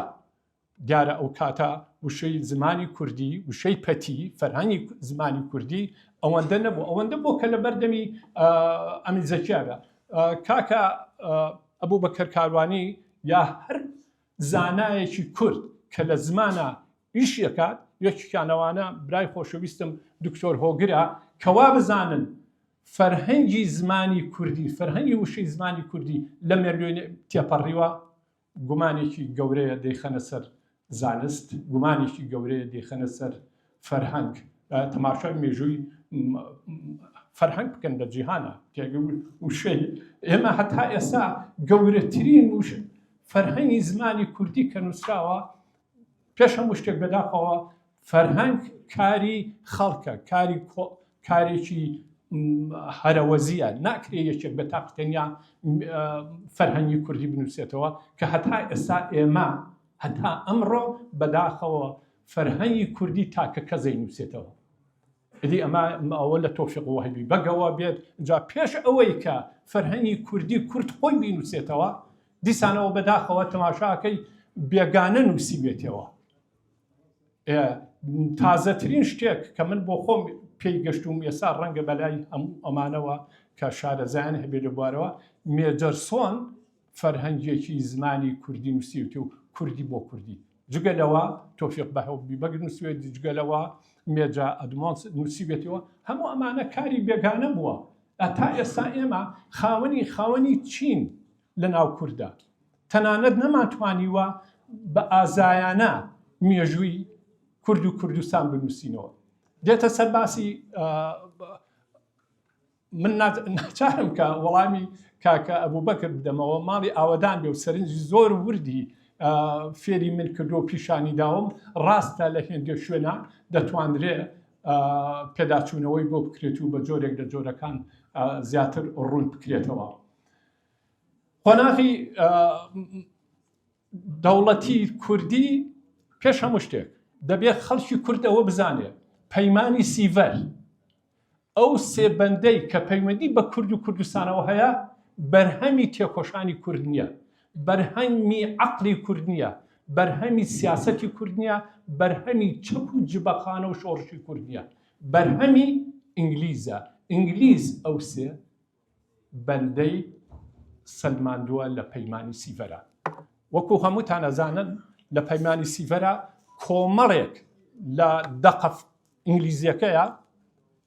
دیارە ئەو کاتە وشەی زمانی کوردی، وشەی پەتی، فەرهەنگی زمانی کوردی ئەوەندە نەبوو، ئەوەندە بوو کە لە بەردەمی ئەمین زەکیا بێ. کاکە ئەبوبەکر کاروانی یا هەر زانایەکی کورد کە لە زمانا ئیشی ئەکات، یەکێکیان لەوانە برای خۆشەویستم دکتۆر هۆگرە، کە وا بزانن فەرهەنگی زمانی کوردی، فەرهەنگی وشەی زمانی کوردی لە مێلیۆن تێپەڕیوە، گومانێکی گەورەیە دەیخەنە سەر زانست، گومانێکی گەورەیە دەیخەنە سەر فەرهەنگ. تەماشای مێژووی فەرهەنگ بکەن لە جیهانە وشەی ئێمە هەتا ئێستا گەورەترین وشە فەرهەنگی زمانی کوردی کە نووسراوە پێش هەموو شتێک بەداخەوە فەرهەنگ کاری خەڵکە کاری کارێکی هەرەوەزیە ناکرێ یەکێک بە تاق تەنیا فەرهەنگی کوردی بنووسێتەوە کە هەتا ئێستا ئێمە هەتا ئەمڕۆ بەداخەوە فەرهەنگی کوردی تاکە کەزەی نووسێتەوە ئیدی ئەمە ئەوە لە تۆفیق وەهبی بەگەوە بێت جا پێش ئەوەی کە فەرهەنگی کوردی کورد خۆی بینووسێتەوە دیسانەوە بەداخەوە تەماشاکەی بێگانە نووسیوێتەوە تازەترین شتێک کە من بۆ خۆم پێی گەشتوم ئێستا ڕەنگە بەلای هەموو ئەمانەوە کە شارەزایان هەبێ لە بوارەوە مێجەرسۆن فەرهەنگێکی زمانی کوردی نووسیوتی و کوردی بۆ کوردی جگە لەوە تۆفیق بەهۆبی بەگ نووسوێتی جگە لەوە مێجا ئەدمۆنس نووسیوێتەوە هەموو ئەمانە کاری بێگانە بووە تا ئێستا ئێمە خاوەنی خاوەنی چین لە ناو کووردا تەنانەت نەمانتوانیوە بە ئازایانە مێژووی کورد و کوردستان بنووسینەوە دێتە سەر باسی من ناچارم کە وەڵامی کاکە ئەبوبەکر بدەمەوە ماڵی ئاوەدان بێ و سەرنجی زۆر وردی فێری من کردو و پیشانی داوم ڕاستە لە هێندێک شوێنە دەتوانرێ پێداچوونەوەی بۆ بکرێت و بە جۆرێک لە جۆرەکان زیاتر ڕوون بکرێتەوە. قۆناغی دەوڵەتی کوردی پێش هەموو شتێک دەبێت خەڵکی کورد ئەوە بزانێت پەیمانی سیڤەر ئەو سێ بەندەی کە پەیوەندی بە کورد و کوردستانەوە هەیە بەرهەمی تێکۆشانی کورد نییە، بەرهەمی عەقڵی کورد نییە، بەرهەمی سیاسەتی کورد نییە، بەرهەمی چەک و جبەخانە و شۆڕشی کورد نییە، بەرهەمی ئینگلیزە. ئینگلیز ئەو سێ بەندەی سەلماندووە لە پەیمانی سیڤەرا. وەکو هەمووتان ئەزانن لە پەیمانی سیڤەرا کۆمەڵێک لە دەقە ئینگلیزیەکەیە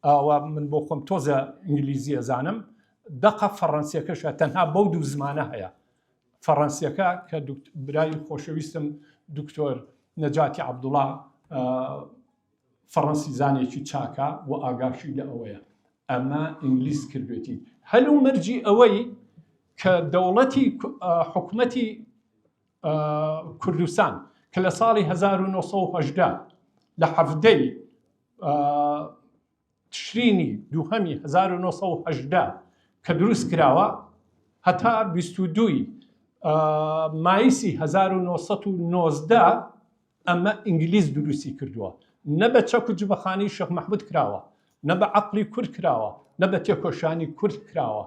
ئەوە من بۆ خۆم تۆزە ئینگلیزی ئەزانم دەقە فەڕەنسیەکەشە تەنها بەو دوو زمانە هەیە فەڕەنسیەکە کە برای خۆشەویستم دکتۆر نەجاتی عەبدوڵا فەڕەنسی زانێکی چاکە و ئاگاشی لە ئەوەیە ئەمە ئینگلیز کردوێتی هەلو مەرجی ئەوەی کە دەوڵەتی حکومەتی کوردستان کە لە ساڵی 1970 لە حەفتەی تشرینی دووهەمی 1970 کە دروست کراوە هەتا 22 مایسی 1990 ئەمە ئینگلیز دروستی کردووە نە بە چەک و جبەخانەی شێخ مەحمود کراوە نە بە عەقڵی کورد کراوە نە بە تێکۆشانی کورد کراوە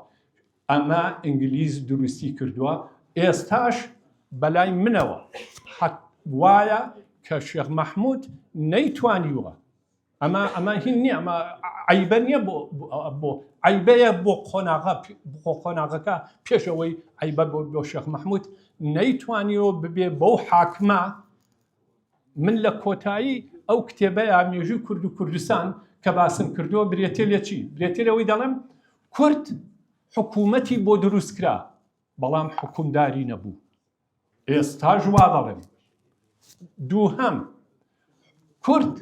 ئەمە ئینگلیز دروستی کردووە ئێستاش بەلای منەوە حەق وایە کە شێخ مەحمود نەیتوانیوە ئەمە ئەمە هین نییە ئەمە عیبە نییە بۆ بۆ عیبەیە بۆ قۆناغە بۆ قۆناغەکە پێشەوەی عیبە بۆ بۆ شێخ مەحمود نەیتوانیوە ببێ بەو حاکمە من لە کۆتایی ئەو کتێبەیە مێژووی کورد و کوردستان کە باسم کردووە برێتێ لە چی برێتێ لەوەی دەڵێم کورد حکوومەتی بۆ دروست کرا بەڵام حکومداری نەبوو ئێستاش وا دەڵێم دووهەم کورد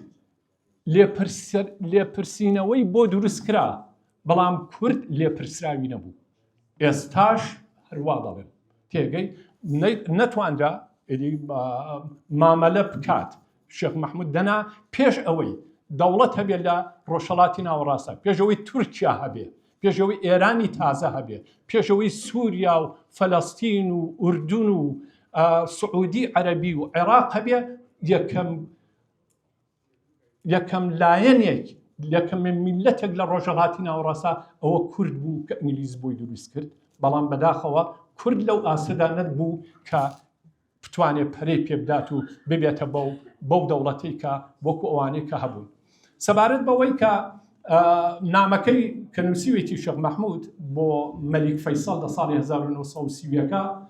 لێپرسینەوەی بۆ دروست کرا بەڵام کورد لێپرسراوی نەبوو ئێستاش هەروا دەڵێم تێگەی نەتوانرا مامەلە بکات شێخ مححمود دەنا پێش ئەوەی دەوڵەت هەبێت لە ڕۆژهەڵاتی ناوەڕاستە پێش ئەوەی تورکیا هەبێ پێش ئەوەی ئێرانی تازە هەبێ پێش ئەوەی سووریا و فەلەستین و ئوردون و سعودی عەربی و عێراق هەبێ یەکەم. یەکەم لایەنێک یەکەم میلەتێک لە ڕۆژهەڵاتی ناوەڕاستە ئەوە کورد بوو کە ئینگلیز بۆی دروست کرد بەڵام بەداخەوە کورد لەو ئاستەدا نەبوو کە بتوانێت پەرەی پێبدات و ببێتە بەو بەو دەوڵەتەی کە وەکو ئەوانەی کە هەبوون سەبارەت بەوەی کە نامەکەی کە نووسیوێتی شێخ مەحمود بۆ مەلیک فەیسەڵ لە ساڵی 1930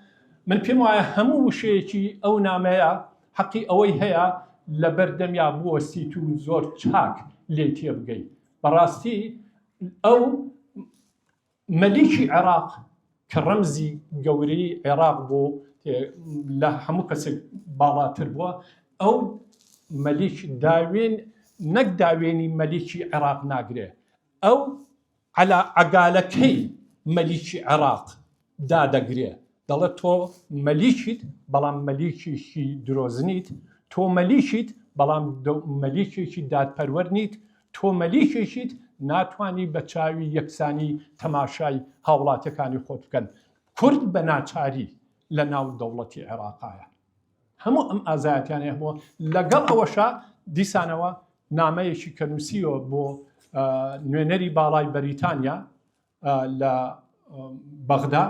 من پێم وایە هەموو وشەیەکی ئەو نامەیە حەقی ئەوەی هەیە لە بەردەمیا بوەستیت و زۆر چاک لێی تێبگەی بەڕاستی ئەو مەلیکی عێراق کە ڕەمزی گەورەی عێراق بۆ لە هەموو کەسێک باڵاتر بووە ئەو مەلیک داوێن نەک داوێنی مەلیکی عێراق ناگرێ ئەو عەلا عەگالەکەی مەلیکی عێراق دادەگرێ دەڵێت تۆ مەلیکیت بەڵام مەلیکێکی درۆزنیت، تۆ مەلیکیت بەڵام مەلیکێکی دادپەروەر نیت، تۆ مەلیکێکیت ناتوانی بە چاوی یەکسانی تەماشای هاوڵاتیەکانی خۆت بکەن. کورد بە ناچاری لە ناو دەوڵەتی عێراقایە. هەموو ئەم ئازایەتیانەی هەبووە لەگەڵ ئەوەشا دیسانەوە نامەیەکی کە نووسیوە بۆ نوێنەری باڵای بەریتانیا لە بەغدا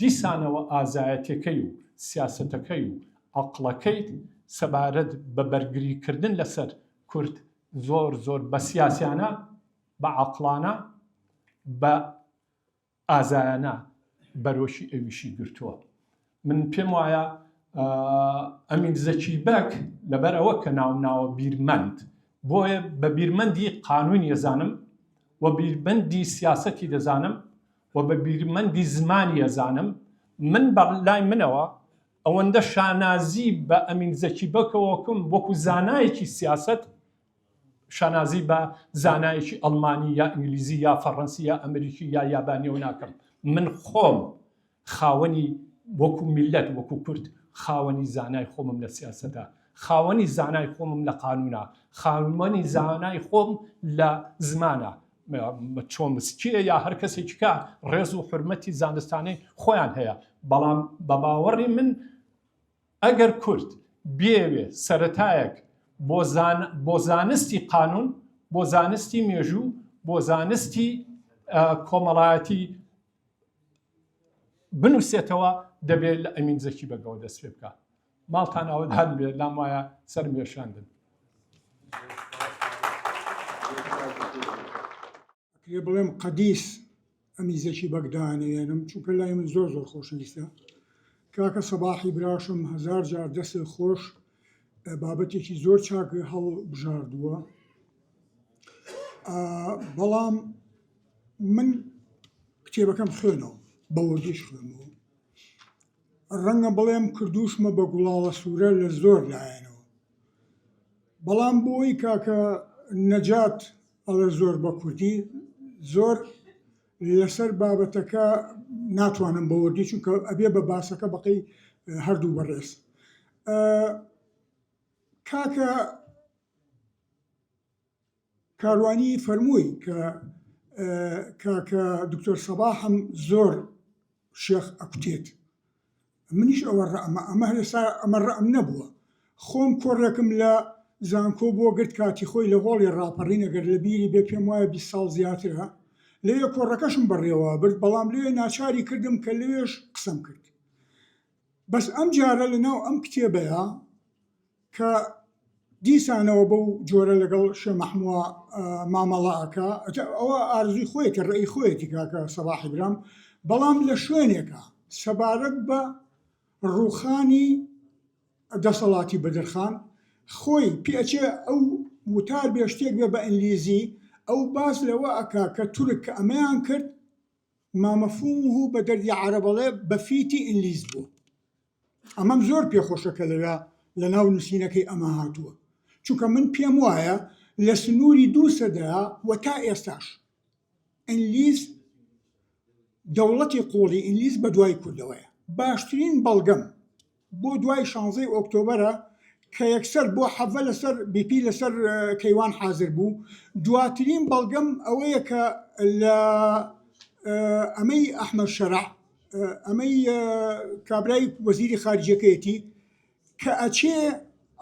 دیسانەوە ئازایەتیەکەی و سیاسەتەکەی و عەقڵەکەی سەبارەت بە بەرگریکردن لەسەر کورد زۆر زۆر بە سیاسیانە بە عەقڵانە بە ئازایانە بەرۆکی ئەویشی گرتووە. من پێم وایە ئەمین زەکی بەگ لەبەر ئەوە کە ناوم ناوە بیرمەند بۆیە بە بیرمەندی قانونی ئەزانم و بیرمەندی سیاسەتی دەزانم و بە بیرمەندی زمانی ئەزانم من بە لای منەوە ئەوەندە شانازی بە ئەمین زەکی بەکەوەکم وەکو زانایەکی سیاسەت شانازی بە زانایەکی ئەڵمانی یا ئینگلیزی یا فەڕەنسی یا ئەمریکی یا یابانیەوە ناکەم من خۆم خاوەنی وەکو میللەت وەکو کورد خاوەنی زانای خۆمم لە سیاسەتا خاوەنی زانای خۆمم لە قانونا خاوەنی زانای خۆم لە زمانە چۆمسکیە یا هەر کەسێکی کە ڕێز و حرمەتی زانستانەی خۆیان هەیە بەڵام بە باوەڕی من ئەگەر کورد بێوێ سەتایەک بۆ زانستی قانون بۆ زانستی مێژوو بۆ زانستی کۆمەڵایەتی بنووسێتەوە دەبێت لە ئەمین زەکی بەگەوە دەست پێ بکە ماڵتان ئاوەدان بێت لام وایە سەرم وێشاندن. ئەکرێ بڵێم قەدیس ئەمین زەکی بەگ دانەوێنم چونکە لای من زۆر زۆر خۆشەویستە کاکە سەباحی براشم هەزار جار دەست خۆش بابەتێکی زۆر چاک هەڵبژاردووە بەڵام من کتێبەکەم خوێنەوە بە وردیش خوێنەوە ڕەنگە بڵێم کردوشمە بە گوڵاڵە سوورە لە زۆر لایەنەوە بەڵام بۆی کاکە نەجات ئەڵێ زۆر بە کوردی زۆر لەسەر بابەتەکە ناتوانم بە وردی چونکە ئەبێ بە باسەکە بەقەی هەردوو بەڕێز کاکە کاروانی فەرمووی کە کاکە دکتۆر سەباحم زۆر شێخ ئەکوتێت منیش ئەوە ڕەئمە ئەمە هەرێسا ئەمە ڕەئم نەبووە خۆم کۆڕێکم لە زانکۆ بۆ گرت کاتی خۆی لە هۆڵی ڕاپەڕین ئەگەر لە بیری بێ پێم وایە 20 ساڵ زیاترە لەوێ کۆڕەکەشم بەڕێوە برد بەڵام لەوێ ناچاری کردم کە لەوێش قسەم کرد بەس ئەم جارە لەناو ئەم کتێبەیە کە دیسانەوە بەو جۆرە لەگەڵ شێ مەحمووە مامەڵە ئەکا ئەوە ئارزوی خۆیەتی ڕێی خۆیەتی کاکە سەباحی برام بەڵام لە شوێنێکە سەبارەت بە ڕووخانی دەسەڵاتی بەدرخان خۆی پێچێ ئەو وتار بێ شتێک بێ بە ئینگلیزی ئەو باس لەوە ئەکا کە تورک کە ئەمەیان کرد مامەفومه بە دەردی عەرەبەڵێ بە فیتی ئینگلیز بوو ئەمەم زۆر پێخۆشە کە لەوێ لە ناو نووسینەکەی ئەمە هاتووە چونکە من پێم وایە لە سنووری دوو سەدەیا و تا ئێستاش ئینگلیز دەوڵەتی قوڵی ئینگلیز بە دوای کوردەوەیە باشترین بەڵگەم بۆ دوای شانزەی ئۆکتۆبەرە کە یەکسەر بۆ حەڤە لەسەر بیپی لەسەر کەیوان حازر بوو دواترین بەڵگەم ئەوەیە کە لە ئەمەی ئەحمەد شەرع ئەمەی کابرای وەزیری خارجیەکەیەتی کە ئەچێ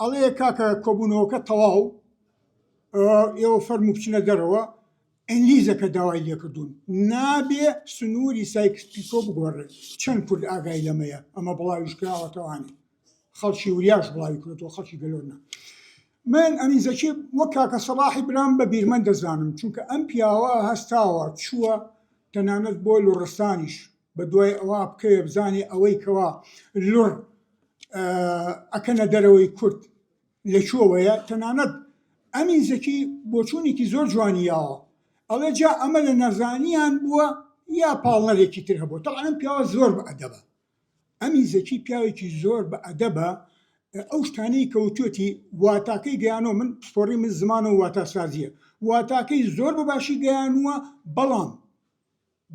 ئەڵێ کاکە کۆبوونەوەکە تەواو. ئێوە فەرموو بچنە دەرەوە، ئینگلیزە کە داوای لێکردوون نابێ سنووری سایکس پیکۆ بگۆڕێ، چەند کورد ئاگای لەمەیە، ئەمە بڵاویش کراوەتەوانێ خەڵکی وریاش بڵاوی کردووە خەڵکی گەلۆر نا. من ئەمین زەکی وەک کاکە سەڵاحی برام بە بیرمەند دەزانم، چونکە ئەم پیاوە هەستاوە چووە تەنانەت بۆ لوڕستانیش بە دوای ئەوە بکەوێ بزانێ ئەوەی کەوا لوڕ ئەکەنە دەرەوەی کورد لە کوێوەیە، تەنانەت ئەمین زەکی بۆچوونێکی زۆر جوانی یاوە ئەڵێ جا ئەمە لە نەزانیان بووە یا پاڵنەرێکی تر هەبووە، تەبعەن ئەم پیاوە زۆر بە ئەدەبە، ئەمین زەکی پیاوێکی زۆر بە ئەدەبە، ئەو شتانەی کە وتوێتی واتاکەی گەیانەوە، من پسپۆڕی من زمان و واتاسازییە، واتاکەی زۆر بە باشی گەیانووە، بەڵام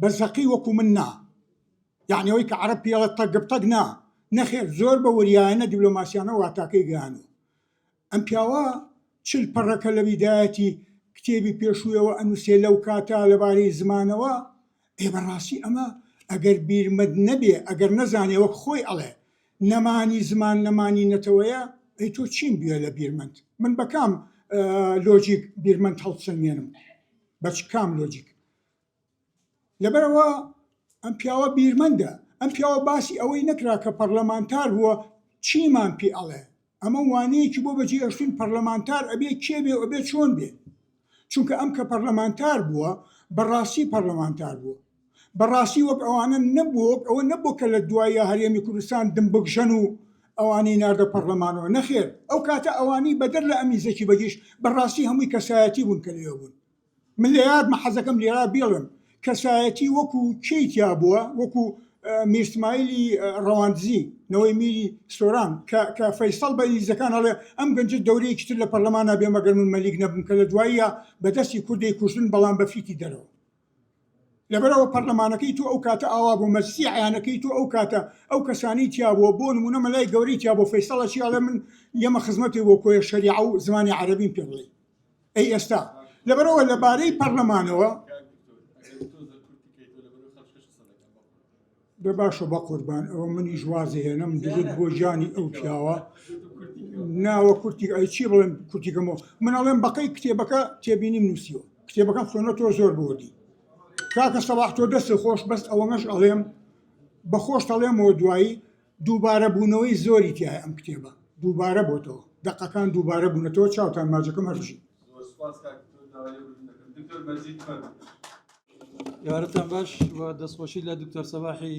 بە زەقی وەکو من نا، یەعنی ئەوەی کە عەرەب پێی ئەڵێ تەگ بتەگ نا، نەخێر زۆر بە وریایانە دیبلۆماسیانە واتاکەی گەیانووە. ئەم پیاوە چل پەڕەکە لە بیدایەتی کتێبی پێشوویەوە ئەنووسێ لەو کاتە لەبارەی زمانەوە، ئێ بەڕاستی ئەمە ئەگەر بیرمەند نەبێ، ئەگەر نەزانێ وەک خۆی ئەڵێ نەمانی زمان نەمانی نەتەوەیە، ئەی تۆ چیم بوێ لە بیرمەند؟ من بە کام لۆجیک بیرمەند هەڵسەنگێنم؟ بە چ کام لۆجیک؟ لەبەرئەوە ئەم پیاوە بیرمەندە، ئەم پیاوە باسی ئەوەی نەکرا کە پەرلەمانتار بووە چیمان پێ ئەڵێ، ئەمە وانەیەکی بۆ بەجێ هێشتوین پەرلەمانتار ئەبێ کێ بێ و ئەبێ چۆن بێ، چونکە ئەم کە پەرلەمانتار بووە بەڕاستی پەرلەمانتار بووە، بەڕاستی وەک ئەوانە نەبووە، وەک ئەوە نەبووە کە لە دواییا هەرێمی کوردستان دمبکژەن و ئەوانەی ناردە پەرلەمانەوە، نەخێر ئەو کاتە ئەوانەی بەدەر لە ئەمین زەکی بەگیش بەڕاستی هەمووی کەسایەتی بوون کە لەوێ بوون. من لە یادمە حەزەکەم لێرا بیڵێم کەسایەتی وەکو کێی تیا بووە وەکو میر سمایلی ڕەواندزی نەوەی میری سۆران کە کە فەیسەڵ بە ئینگلیزەکان ئەڵێ ئەم گەنجە دەورەیەکی تر لە پەرلەمانا بێ مەگەر من مەلیک نەبم کە لە دواییە بە دەستی کوردەی کوشتن بەڵام بە فیتی دەرەوە لەبەرەوە پەرلەمانەکەی تۆ ئەو کاتە ئاوا بوو مەجلسی عیانەکەی تۆ ئەو کاتە ئەو کەسانی تیا بووە بۆ نمونە مەلای گەورەی تیا بۆ فەیسەڵە چی ئەڵێ من یەمە خزمەتی بۆ کۆیە شەریعە و زمانی عەرەبیم پێ بڵێ ئەی ئێستا لەبەرئەوە لەبارەی پەرلەمانەوە دە باشە بەقوربان ئەوە منیش وازهێنم درود بۆ گیانی ئەو پیاوە ناوە کورتی ئەی چی بڵێم کورتیکەمەوە من ئەڵێم بەقەی کتێبەکە تێبینیم نووسیوە کتێبەکەم خوێنەتەوە زۆر بۆدی کاکە سەباح تۆ دەست خۆش بەس ئەوەمەش ئەڵێم بەخۆش ئەڵێمەوە دوایی دووبارە بوونەوەی زۆری تیایە ئەم کتێبە دووبارە بۆتەوە دەقەکان دووبارە بوونەتەوە چاوتان ماجەکەم هەر بژین. زۆر سوپاس کاک دکتۆر داوای لێبوردن دەکەم دکتۆر مەجید فەرموو. ئێوارەتان باش و دەستخۆشی لە دکتۆر سەباحی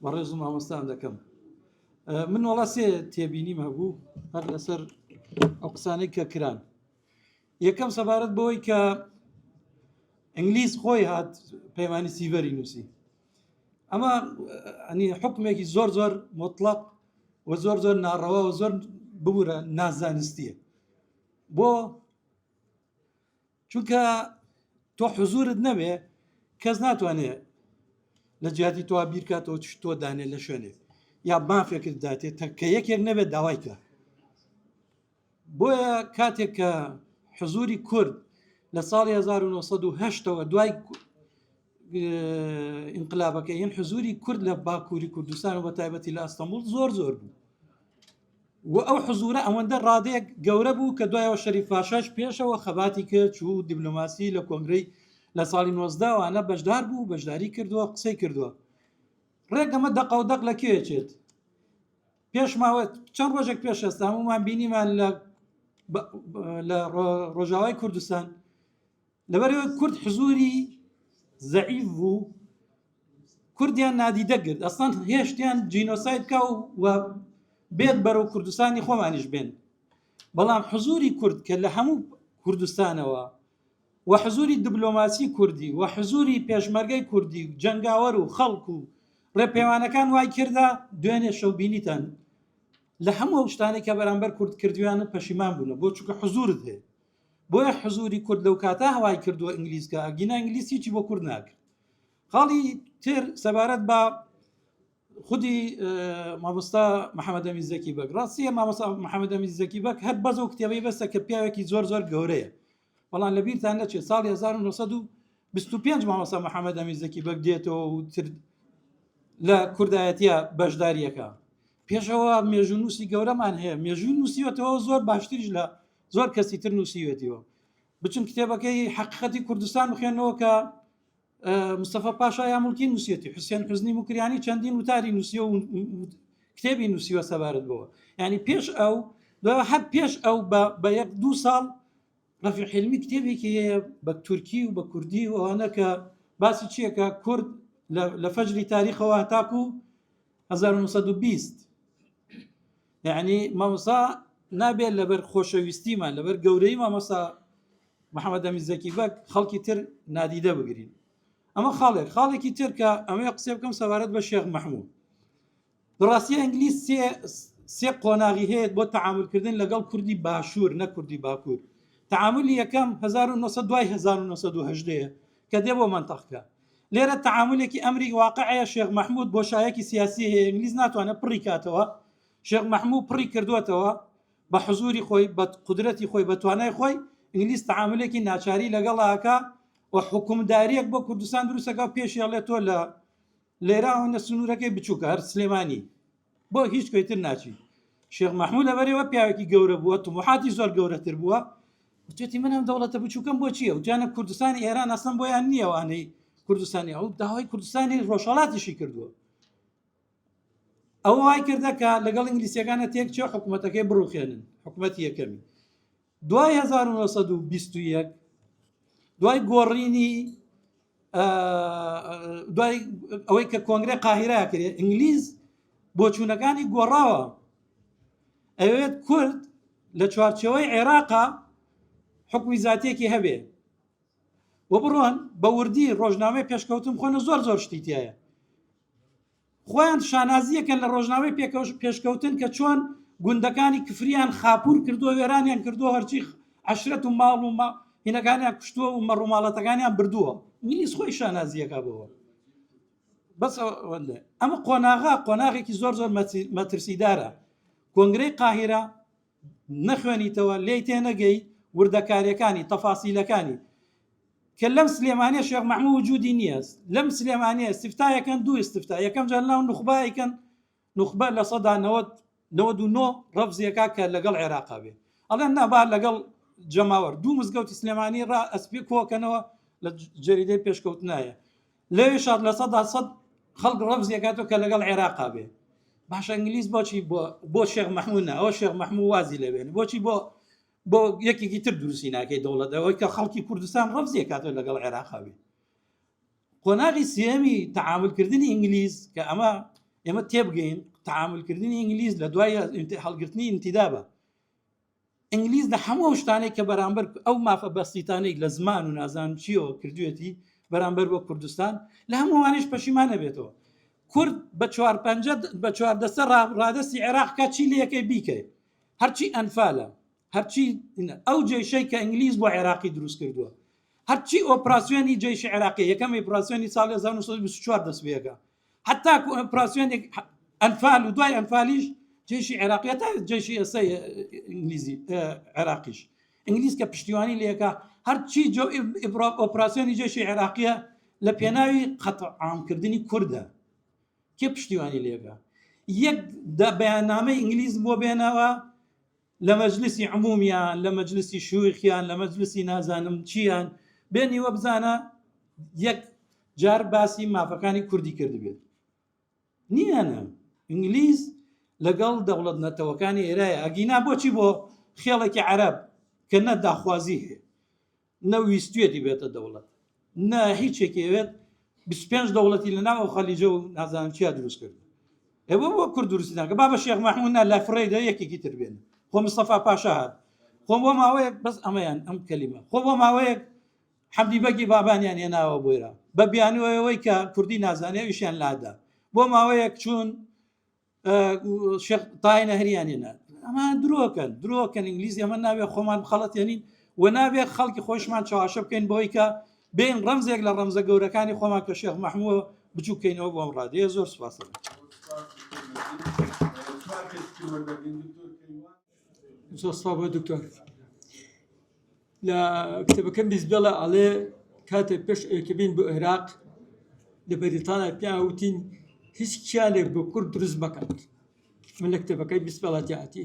بەڕێز و مامۆستان دەکەم من وەڵا سێ تێبینیم هەبوو هەر لەسەر ئەو قسانەی کە کران یەکەم سەبارەت بەوەی کە ئینگلیز خۆی هات پەیمانی سیڤەری نووسی ئەمە ئەنی حکمێکی زۆر زۆر مطلق و زۆر زۆر ناڕەوا و زۆر ببوورە نازانستیە بۆ چونکە تۆ حزورت نەبێ کەس ناتوانێت لە جیاتی تۆ بیرکاتەوە تۆ دانێ لە شوێنێک یا مافێکت داتێت کە یەکێک نەبێت داوای کە بۆیە کاتێک کە حزوری کورد لە ساڵی 1970ەوە دوای ئینقلابەکە یەن حزوری کورد لە باکووری کوردستان و بە تایبەتی لە ئەستەمبول زۆر زۆر بوو و ئەو حزورە ئەوەندە ڕادەیەک گەورە بوو کە دوایەوە شەریف پاشاش پێشەوە خەباتی کرد چوو دیبلۆماسی لە کۆنگرەی لە ساڵی نۆزدەوانە بەشدار بوو بەشداری کردووە قسەی کردووە ڕێک ئەمە دەقە و دەق لە کوێ چێت پێش ماوە چەند ڕۆژێک پێش ئێستا هەمومان بینیمان لە لە ڕۆژاوای کوردستان لەبەرەوەی کورد حزوری زەعیف بوو کوردیان نادیدە گرت ئەسڵەن هێشتیان جینۆساید کا و بێت بەرەو کوردستانی خۆمانیش بێن بەڵام حزوری کورد کە لە هەموو کوردستانەوە و حزوری دبلۆماسی کوردی و حزوری پێشمەرگەی کوردی و جەنگاوەر و خەڵک و ڕێپێوانەکان وای کردا دوێنێ شەو بینیتان لە هەموو ئەو شتانەی کە بەرامبەر کورد کردویانە پەشیمان بوونە بۆ چونکە حزورت هەیە بۆیە حزوری کورد لەو کاتە هەوای کردووە ئینگلیز کە ئەگینا ئینگلیز هیچی بۆ کورد ناکرد خاڵی تر سەبارەت بە خودی مامۆستا محەممەد ئەمین زەکی بەگ ڕاستیە مامۆستا محەممەد ئەمین زەکی بەگ هەر بەس ئەو کتێبەی بەسە کە پیاوێکی زۆر زۆر گەورەیە بەڵام لە بیرتان نەچێت ساڵی 1925 مامۆستا محەممەد ئەمین زەکی بەگ دێتەوە و تر لە کوردایەتیە بەشداریەکە پێشەوە مێژوونووسی گەورەمان هەیە مێژووی نووسیوەتەوە زۆر باشتریش لە زۆر کەسی تر نووسیوێتیەوە. بچن کتێبەکەی حەقیقەتی کوردستان بخوێنەوە کە مستەفا پاشا یاموڵکی نووسیەتی حوسێن حوزنی موکریانی چەندین وتاری نووسیوە و کتێبی نووسیوە سەبارەت بەوە یعنی پێش ئەو دوای هەر پێش ئەو بە یەک دوو ساڵ ڕەفیق حیلمی کتێبێکی هەیە بە تورکی و بە کوردی و ئەوانە کە باسی چییە کە کورد لە فەجری تاریخەوە هەتاکو 1920 یعنی مامۆسا نابێت لەبەر خۆشەویستیمان لەبەر گەورەی مامۆسا محەممەد ئەمین زەکی بەگ خەڵکی تر نادیدە بگرین ئەمە خاڵێک خاڵێکی تر کە ئەمەیە قسێ بکەم سەبارەت بە شێخ مححمود بەڕاستی ئینگلیز سێ سێ قۆناغی هەیە بۆ تەعاملکردن لەگەڵ کوردی باشوور نە کوردی باکوور تەعاملی یەکەم 1900 دوای 1970 کە دێ بۆ مەنتەقکە لێرە تەعاملێکی ئەمری واقعەیە شێخ مححمود بۆشایەکی سیاسی هەیە ئینگلیز ناتوانێت پڕی کاتەوە شێخ مححمود پڕی کردووەتەوە بە حزوری خۆی بە قودرەتی خۆی بە توانای خۆی ئینگلیز تەعاملێکی ناچاری لەگەڵ ئاکا و حکومداریەک بۆ کوردستان دروستەکە و پێشی ئەڵێ تۆ لە لێرە ئەوەندە سنوورەکەی بچووکە هەر سلێمانی بۆ هیچ کوێی تر ناچی شێخ مەحموود لەبەرەوە پیاوێکی گەورە بووە طموحاتی زۆر گەورەتر بووە وتێتی من ئەم دەوڵەتە بچووکەم بۆ چییە وتیانە کوردستانی ئێران ئەسڵەن بۆیان نییە ئەوانەی کوردستانی ئەو داوای کوردستانی ڕۆژهەڵاتیشی کردووە ئەوە وای کردە کە لەگەڵ ئینگلیسیەکانە تێک چێ حکوومەتەکەی بڕوخێنن حکوومەتی یەکەمی دوای 1921 دوای گۆڕینی دوای ئەوەی کە کۆنگرە قاهیرا کرێ ئینگلیز بۆچوونەکانی گۆڕاوە ئەوێت کورد لە چوارچەوەی عێراقا حکومی زاتێکی هەبێ و بڕۆن بە وردی ڕۆژنامەی پێشکەوتن خۆنە زۆر زۆر شتی تایە خۆیان شانازیەکەن لە ڕۆژنامەی پێشکەوتن کە چۆن گوندەکانی کفریان خاپور کردووە وێرانیان کردووە هەرچی عشرەت و ماڵ و هینەکانیان کوشتووە و مەڕوماڵەتەکانیان بردووە ئینگلیز خۆی شانازیەکە بەوە بەس ئەمە قۆناغا قۆناغێکی زۆر زۆر مەترسیدارە کۆنگرەی قاهیرە نەخوێنیتەوە لێی تێنەگەی وردەکاریەکانی تەفاسیلەکانی کە لەم سلێمانیە شێخ مەحموو وجودی نییە لەم سلێمانیە استفتایەکەن دوو استفتا یەکەم جار ناو نوخبایکەن نوخبە لە سەدا نەوەد نەوەد و نۆ ڕەفزیەکە کە لەگەڵ عێراقا بێ ئەڵێن نابا لەگەڵ جەماوەر دوو مزگەوتی سلێمانی ڕا ئەسپی کۆکەنەوە لە جەریدەی پێشکەوتنایە لەوێ شاد لە سەدا سەد خەڵک ڕەفزیەکاتەوە کە لەگەڵ عێراقا بێ باشە ئینگلیز بۆچی بۆ بۆ شێخ مەحموو نا ئەوە شێخ مەحموو وازی لێبێنێ بۆچی بۆ بۆ یەکێکی تر دروستی ناکەی دەوڵەت ئەوەی کە خەڵکی کوردستان ڕەفزی کاتەوە لەگەڵ عێراقا بێ قۆناغی سێمی تعاملکردنی ئینگلیز کە ئەمە ئێمە تێبگەین تعاملکردنی ئینگلیز لە دوای هەڵگرتنی ئینتیدابە ئینگلیز لە هەموو ئەو شتانەی کە بەرامبەر ئەو مافە بەسیتانەی لە زمان و نازانم چیەوە کردوێتی بەرامبەر بۆ کوردستان لە هەمووانیش پەشیمان نەبێتەوە کورد بە چوار پەنجە بە چوار دەستە ڕادستی عێراق کە چی لەکەی بیکەی هەرچی ئەنفالە هەرچی ئەو جێشەی کە ئینگلیز بۆ عێراقی دروست کردووە هەرچی ئۆپراسیۆنی جەیشی عێراقی یەکەم ئۆپراسیۆنی ساڵی 1924 دەست پێکا هەتاکو ئۆپراسیۆنێک ئەنفال و دوای ئەنفالیش جەیشی عێراقی تا جەیشی ئێستا ئینگلیزی عێراقیش ئینگلیز کە پشتیوانی لەکە هەرچی جۆ ئۆپراسیۆنی جەیشی عێراقیە لە پێناوی قەتڵ عامکردنی کوردە کێ پشتیوانی لێکە یەک بەیاننامەی ئینگلیز بۆ بێنەوە لە مەجلسی عمومیان لە مەجلسی شویخیان لە مەجلسی نازانم چیان بێنیوە بزانە یەک جار باسی مافەکانی کوردی کردبێت نییانە ئینگلیز لەگەڵ دەوڵەت نەتەوەکانی ئێرایە ئەگینا بۆچی بۆ خێڵێکی عەرەب کە نە داخوازی هەیە نە ویستویەتی بێتە دەوڵەت نە هیچێکی ئەوێت 25 دەوڵەتی لە ناو ئەو خەلیجە و نازانم چیا دروست کرد ئێوە بۆ کورد دروستی ناکە با بە شێخ مەحموود نا لە فڕێ دە یەکێکی تر بێن خۆ مستەفا پاشا هات خۆ بۆ ماوەیەک بەس ئەمەیان ئەم کەلیمە خۆ بۆ ماوەیەک حەمدی بەگی بابانیان هێناوە بۆیرا بە بیانوەوەی کە کوردی نازانێ ئەویشیان لادا بۆ ماوەیەک چوون شێخ تای نەهریان هێنا ئەمە درۆکەن درۆکەن ئینگلیزی ئەمە ناوێ خۆمان بخەڵەتێنین و نابێت خەڵکی خۆشمان چاواشە بکەین بۆی کە بین ڕەمزێک لە ڕەمزە گەورەکانی خۆمان کە شێخ مەحمووە بچووکەینەوە بۆ ئەم ڕادەیە زۆر سپاس. زۆر سڵاو بۆ دکتۆر لە کتێبەکەم بیزبێڵە ئەڵێ کاتێ پێش ئەوێکە بین بۆ عێراق لە بەریتانیا پێیان وتین هیچ کیانێک بۆ کورد دروست مەکات من لە کتێبەکەی بیزبێڵە تیاتی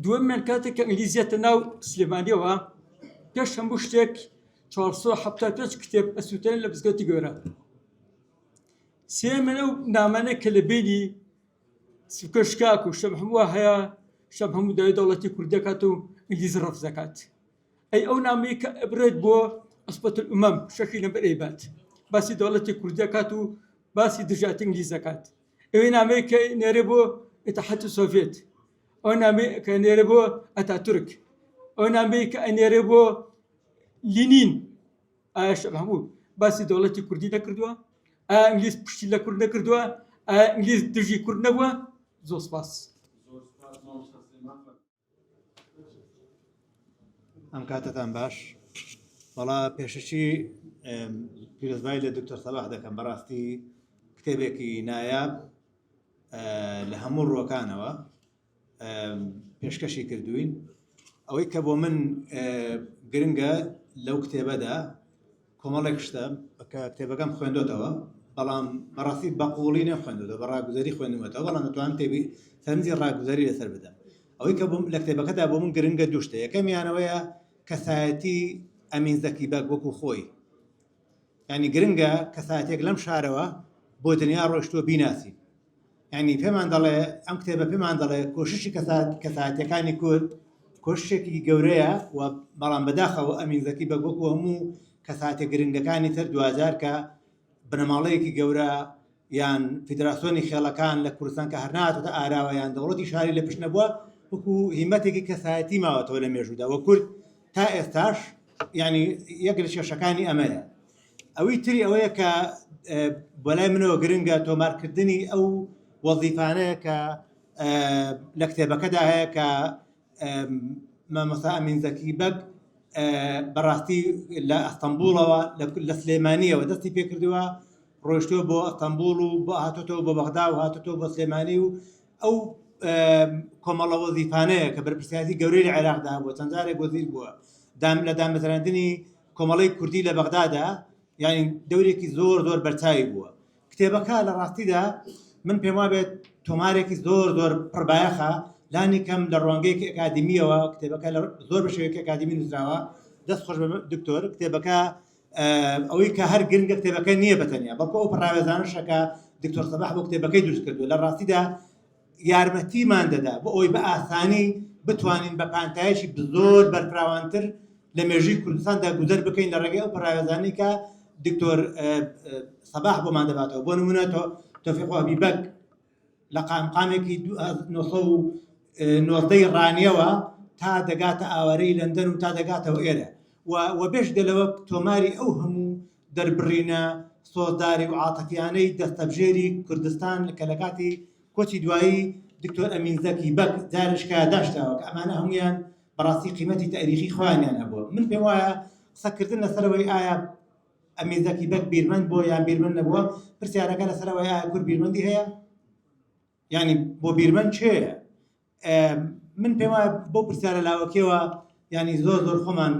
دووەمیان کاتێک کە ئینگلیزیەتە ناو سلێمانیەوە. پێش هەموو شتێک 475 کتێب ئەسووتێن لە مزگەوتی گەورە. سێیەم ئەو نامانە کە لە بینی سوکە شکاک و شەم هەمووە هەیە شەم هەموو داوای دەوڵەتی کورد دەکات و ئینگلیز ڕەفز دەکات. ئەی ئەو نامەی کە ئەبرێت بۆ عسبەت الامم شەکی نەمر ئەیبات باسی دەوڵەتی کورد دەکات و باسی دژایەتی ئینگلیز دەکات. ئەوی نامەی کە نێرێ بۆ ئیتحاد سۆڤێت ئەو نامەی کە نێرێ بۆ ئەتاتورک ئەو نامەی کە ئەنێرێ بۆ لینین ئایا شێخ مەحموود باسی دەوڵەتی کوردی نەکردووە؟ ئایا ئینگلیز پشتی لە کورد نەکردووە؟ ئایا ئینگلیز دژی کورد نەبووە؟ زۆر سپاس. ئەم کاتەتان باش وەڵا پێشەکی پیرۆزبایی لە دکتۆر سەباح دەکەم بەڕاستی کتێبێکی نایاب لە هەموو ڕووەکانەوە پێشکەشی کردوین ئەوەی کە بۆ من گرنگە لەو کتێبەدا کۆمەڵێک شتە کە کتێبەکەم خوێندۆتەوە بەڵام بەڕاستی بە قوڵی نەخوێندۆتەوە بە ڕاگوزەری خوێندومەتەوە بەڵام دەتوانم تێبی سەرنجی ڕاگوزەری لەسەر بدەم ئەوەی کە بۆم لە کتێبەکەدا بۆ من گرنگە دوو شتە یەکەمیانەوەیە کەسایەتی ئەمین زەکی بەگ وەکو خۆی ینی گرنگە کەساتێک لەم شارەوە بۆ دنیا ڕۆشتووە بیناسی یانی پێمان دەڵێ ئەم کتێبە پێمان دەڵێ کۆششی کەسایەتیەکانی کورد کۆششێکی گەورەیە و بەڵام بەداخەوە ئەمین زەکی بەگ وەکو هەموو کەساتە گرنگەکانی تر دواجار کە بنەماڵەیەکی گەورە یان فیدراسیۆنی خێڵەکان لە کوردستان کە هەر نهاتۆتە ئاراوە یان دەوڵەتی شاری لە پشت نەبووە وەکو هیمەتێکی کەسایەتی ماوەتەوە لە مێژوودا وە کورد تا ئێستاش ینی یەک لە کێشەکانی ئەمەیە ئەوی تری ئەوەیە کە بەلای منەوە گرنگە تۆمارکردنی ئەو وەزیفانەیە کە لە کتێبەکەدا هەیە کە مامۆستا ئەمین زەکی بەگ بەڕاستی لە ئەستەمبوڵەوە لە سلێمانیەوە دەستی پێکردووە ڕۆشتووە بۆ ئەستەمبوڵ و بۆ هاتۆتەوە بۆ بەغدا و هاتۆتەوە بۆ سلێمانی و ئەو کۆمەڵە وەزیفانەیە کە بەرپرسیارەتی گەورەی لە عێراقدا هەبووە چەند جارێک وەزیر بووە دام لە دامەزراندنی کۆمەڵەی کوردی لە بەغدادا یعنی دەورێکی زۆر زۆر بەرچاوی بووە کتێبەکە لە ڕاستیدا من پێم وابێت تۆمارێکی زۆر زۆر پڕبایەخە لانی کەم لە ڕوانگەیەکی ئەکادیمیەوە کتێبەکە لە زۆر بە شێوەیەکی ئەکادیمی نووسراوە دەست خۆش بە دکتۆر کتێبەکە ئەوەی کە هەر گرنگە کتێبەکە نییە بە تەنیا بەڵکو ئەو پەڕاوێزانەشە کە دکتۆر سەباح بۆ کتێبەکەی دروست کردووە لە ڕاستیدا یارمەتیمان دەدا بۆ ئەوەی بە ئاسانی بتوانین بە پانتایەکی زۆر بەرفراوانتر لە مێژووی کوردستاندا گوزەر بکەین لە ڕێگەی ئەو پەراوێزانەی کە دکتۆر سەباح بۆمان دەباتەوە بۆ نمونە تۆ تۆفیق وەهبی بەگ لە قامقامێکی 1990 ڕانیەوە تا دەگاتە ئاوارەی لەندەن و تا دەگاتەوە ئێرە و بێژگە لەوە تۆماری ئەو هەموو دەربڕینە سۆزداری و عاتفیانەی دەستەبژێری کوردستان کە لە کاتی کۆچی دوایی دکتۆر ئەمین زەکی بەگ جارێکە داشتاوە کە ئەمانە هەمویان بەڕاستی قیمەتی تاریخی خۆیانیان هەبووە من پێم وایە قسەکردن لەسەرەوەی ئایا ئەمین زەکی بەگ بیرمەند بووە یان بیرمەند نەبووە پرسیارەکە لەسەرەوەی ئایا کورد بیرمەندی هەیە یعنی بۆ بیرمەند چێە من پێم وایە بۆ پرسیارە لاوەکیەوە ینی زۆر زۆر خۆمان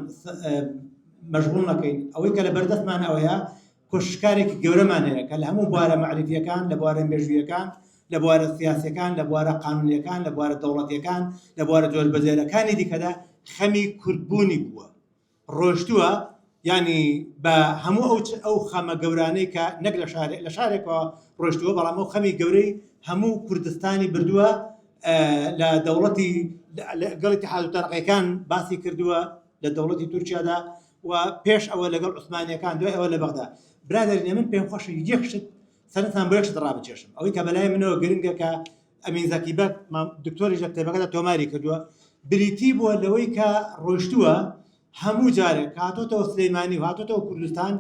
مەشغوڵ نەکەین ئەوەی کە لە بەردەستمان ئەوەیە کۆششکارێکی گەورەمان هەیە کە لە هەموو بوارە مەعریفیەکان لە بوارە مێژوویەکان لە بوارە سیاسەکان لە بوارە قانونیەکان لە بوارە دەوڵەتیەکان لە بوارە جۆربەجۆرەکانی دیکەدا خەمی کوردبوونی بووە ڕۆشتووە یانی بە هەموو ئەو ئەو خەمە گەورانەی کە نەک لە شارێک لە شارێکەوە ڕۆشتووە بەڵام ئەو خەمی گەورەی هەموو کوردستانی بردووە لە دەوڵەتی لەگەڵ اتحاد و تەرەقیەکان باسی کردووە لە دەوڵەتی تورکیادا و پێش ئەوە لەگەڵ عوسمانیەکان دوای ئەوە لە بەغدا برادەرینە من پێم خۆشە یەک شت سەرنجتان بۆ یەک شت ڕابکێشم ئەوەی کە بەلای منەوە گرنگە کە ئەمین زەکی بەگ دکتۆریش لە کتێبەکەدا تۆماری کردووە بریتی بووە لەوەی کە ڕۆیشتووە هەموو جارێک هاتۆتەوە سلەیمانی و هاتۆتەوە کوردستان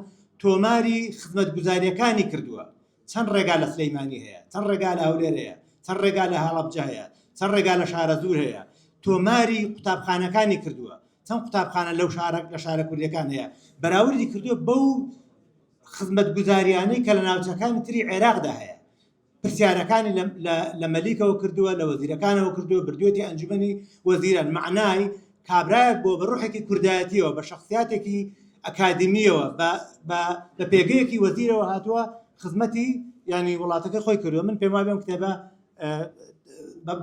تۆماری خزمەتگوزاریەکانی کردووە چەند ڕێگا لە سلەیمانی هەیە چەند ڕێگا لە هەولێر هەیە چەند ڕێگا لە هەڵەبجە هەیە چەند ڕێگا لە شارەزوور هەیە تۆماری قوتابخانەکانی کردووە چەند قوتابخانە لەو شارە لە شارە کوردیەکان هەیە بەراوردی کردووە بەو خزمەتگوزاریانەی کە لە ناوچەکانی تری عێراقدا هەیە پرسیارەکانی لە مەلیکەوە کردووە لە وەزیرەکانەوە کردووە بردوێتی ئەنجومەنی وەزیران معنای کابرایەک بۆ بە ڕوحێکی کوردایەتیەوە بە شخصیاتێکی ئەکادمیەوە بە پێگەیەکی وەزیرەوە هاتووە خزمەتی ینی وڵاتەکە خۆی کردووە من پێم وابێم کتێبە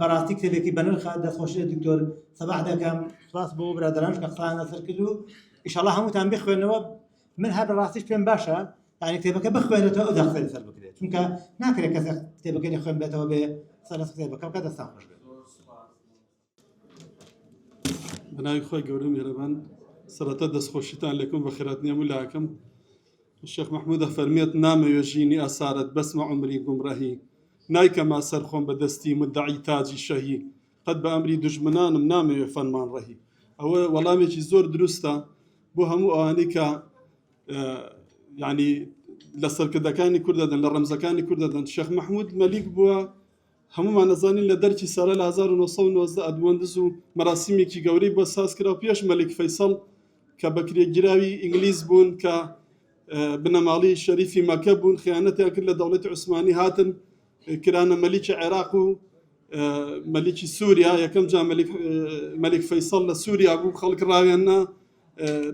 بەڕاستی کتێبێکی بەنرخە دەستخۆشی دکتۆر سەباح دەکەم سپاس بۆ برادەرانش کە قسەیان لەسەر کرد و. ئیشەڵا هەمووتان بخوێنەوە من هەر بەڕاستیش پێم باشە یعنی کتێبەکە بخوێنێتەوە ئەو قسەی لەسەر بکرێت چونکە ناکرێت کەسێک کتێبەکەی لە خوێن بێتەوە بێ قسە لەسەر کتێبەکە بکات دەستان خۆش بێت. بەناوی خۆی گەورە میهرەبان سەرەتا دەستخۆشیتان لەکەم بە خێراتنی هەموو لاکەم شێخ مححمود دەفەرمێت نامەوێ ژینی ئەسارەت بەسمە عمری گومڕەهی نایکەما سەر خۆم بە دەستی مدعی تاجی شەهی قەت بە ئەمری دوژمنانم نامەوێ فەرمان ڕەهی ئەوە وەڵامێکی زۆر دروستە بۆ هەموو ئەوانەی کە ینی لە سەرکردەکانی کوردەدەن لە ڕەمزەکانی کوردەدەن شێخ مححمود مەلیک بووە هەمومان ئەزانین لە دەرکی سارا لە 1990 ئەدوەندز و مەراسیمێکی گەورەی بۆ ساز کرا و پێش مەلیک فەیسەڵ کە بەکرێگیراوی ئینگلیز بوون کە بنەماڵی شەریفی مەکە بوون خیانەتیان کرد لە دەوڵەتی عوسمانی هاتن کرانە مەلیکی عێراق و مەلیکی سووریا یەکەم جا مەلیک فەیسەڵ لە سووریا بوو خەڵک ڕاویان نا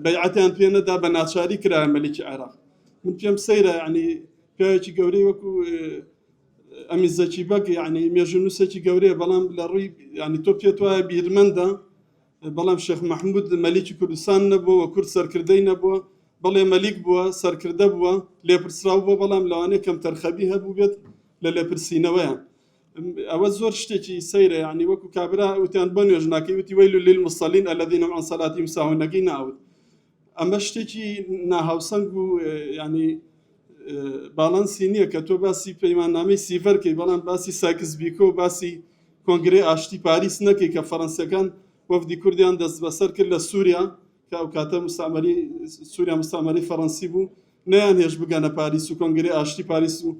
بەیعەتیان پێ نەدا بە ناچاری کرایە مەلیکی عێراق من پێم سەیرە یعنی پیاوێکی گەورەی وەکو ئەمین زەکی بەگ یعنی مێژوونووسێکی گەورەیە بەڵام لە ڕووی یعنی تۆ پێت وایە بیرمەندە بەڵام شێخ مەحمود مەلیکی کوردستان نەبووە و کورد سەرکردەی نەبووە بەڵێ مەلیک بووە سەرکردە بووە لێپرسراو بووە بەڵام لەوانەیە کەمتەرخەمی هەبوو بێت لە لێپرسینەوەیان ئەوە زۆر شتێکی سەیرە یعنی وەکو کابرا وتیان بۆ نوێژ ناکەی وتی ویل للمصلین الذین هم عن صلاتهم ساهون نەگەی ناوت ئەمە شتێکی ناهاوسەنگ و ینی باڵانسی نییە کە تۆ باسی پەیماننامەی سیڤەر کەی بەڵام باسی سایکس بیکۆ باسی کۆنگرەی ئاشتی پاریس نەکەی کە فەرەنسیەکان وەفدی کوردیان دەست بەسەر کرد لە سووریا کە ئەو کاتە مستعمەری سووریا مستعمەری فەرەنسی بوو نەیان هێش بگەنە پاریس و کۆنگرەی ئاشتی پاریس و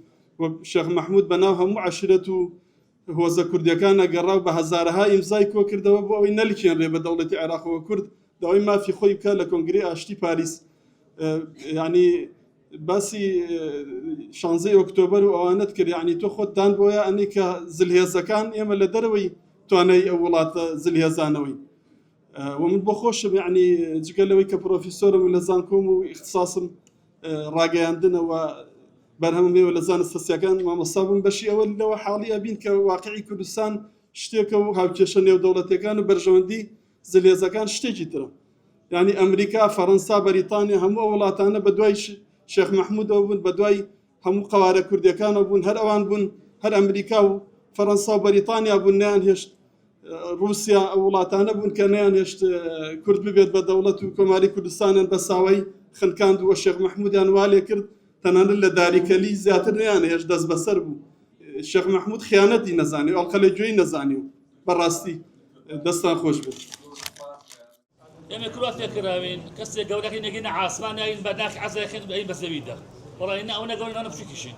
شێخ مەحمود بەناو هەموو عەشرەت و هۆزە کوردیەکانە گەڕا و بە هەزارەها ئیمزای کۆکردەوە بۆ ئەوەی نەلکێنرێ بە دەوڵەتی عێراقەوە کورد داوای مافی خۆی بکات لە کۆنگرەی ئاشتی پاریس یعنی باسی شانزەی ئۆکتۆبەر و ئەوانەت کرد یعنی تۆ خۆت دان بۆیە ئەنی کە زلهێزەکان ئێمە لە دەرەوەی توانای ئەو وڵاتە زلهێزانەوەی و من بۆ خۆشم یعنی جگە لەوەی کە پرۆفیسۆرم لە زانکۆم و ئیختصاصم ڕاگەیاندنەوە بەرهەمم هەیە لە زانستە سیاسیەکان مامۆستا بووم بەشی ئەوە لەوە حاڵی ئەبین کە واقعی کوردستان شتێکە و هاوکێشە نێودەوڵەتەکان و بەرژەوەندی زلهێزەکان شتێکی ترە یعنی ئەمریکا فەڕەنسا بەریتانیا هەموو ئەو وڵاتانە بە دوای شێخ مەحمودەوە بوون بە دوای هەموو قەوارە کوردەکانەوە بوون هەر ئەوان بوون هەر ئەمریکا و فەڕەنسا و بەریتانیا بوون نیان هێشت ڕووسیا ئەو وڵاتانە بوون کە نیان هێشت کورد ببێت بە دەوڵەت و کۆماری کوردستانیان بە ساوای خنکاند و شێخ مەحمودیان وا لێ کرد تەنانەت لە داریکەلی زیاتر نیان هێشت دەست بەسەر بوو شێخ مەحمود خیانەتی نەزانی و ئەڵقە لە گوێی نەزانی و بەڕاستی دەستان خۆش بێت. ئێمە کورا فێرکراوین کەسێک گەورەکەی نەگەینە عاسمان ناین بە ناخی عەزای خێن بەین بە زەویدا وەڵی نە ئەوە گەورە نە بچووکیشین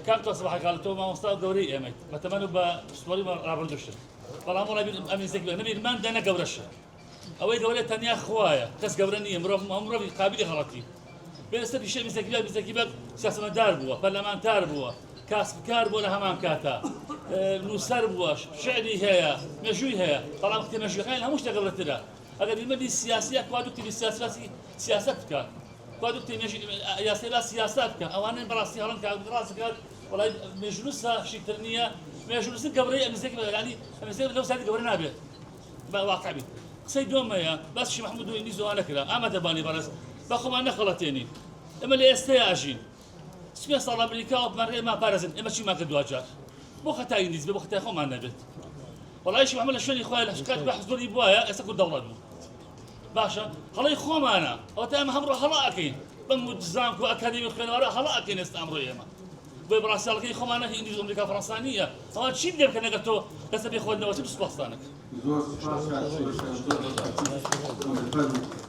کاک تۆ سبحە کاڵ تۆ مامۆستا و گەورەی ئێمەیت بە تەمەن و بە پسپۆری ڕابردووشت بەڵام وەڵی ئەمین زەکی نەبیرمان دەنە گەورەشە ئەوەی گەورە تەنیا خوایە کەس گەورە نییە مرۆڤ مرۆڤی قابلی غەڵەتی بێستە پیشەی میزەکی بەگ میزەکی بەگ سیاسەتمەدار بووە پەرلەمانتار بووە کاسبکار بووە لە هەمان کاتا نووسەر بووە شعری هەیە مێژووی هەیە بەڵام کتێ مێژووەکانی هەموو شتێک گەورەترە ئەگەر بیرمەندی سیاسیە کوا دوکتێبی سیاسی باسی سیاسەت بکات کوا دوکتێ مێژوو یاسای باسی یاسا بکە ئەوانە بەڕاستی هەڵەن کاک ڕاست بکات وەڵای مێژوونووسە شیتر نییە مێژوونووسن گەورەی ئەمیزێک یانی ئەمیزێک لەو ساتی گەورە نابێت با واقع بیت قسەی دووەم هەیە باس شی محمود و ئینگلیز و ئەوانە کرا ئامادەبانی بەڕێز با خۆمان نەخەڵەتێنین ئێمە لە ئێستەیا ئەژین سپێ ساڵ ئەمریکا و بەڕێ ئێمە پارێزن ئێمە چیمان کرد دواجار بۆ خەتای ئینگلیز بێ بۆ خەتای خۆمان نەبێت وەڵای شی محمود لە شوێنی خۆی لە کات بە حزوری بواە ئێستا کورد دەوڵەت بوو باشە هەڵەی خۆمانە ئەوەتا ئێمە هەمڕۆ هەڵە ئەکەین بەم زانکۆ ئەکادیمی خوێنەوارە هەڵە ئەکەین ئێستا ئەمڕۆ ئێمە بۆیە بەڕاستی هەڵەکەی خۆمانە هی ئینگلیز و ئەمریکا و فەڕەنسا نییە ئەوان چی لێ بکەن ئەگەر تۆ دەستە پێ خۆت نەوەستی سوپاستانەکە. زۆر سوپاس کاک سۆران زۆر بەخێر.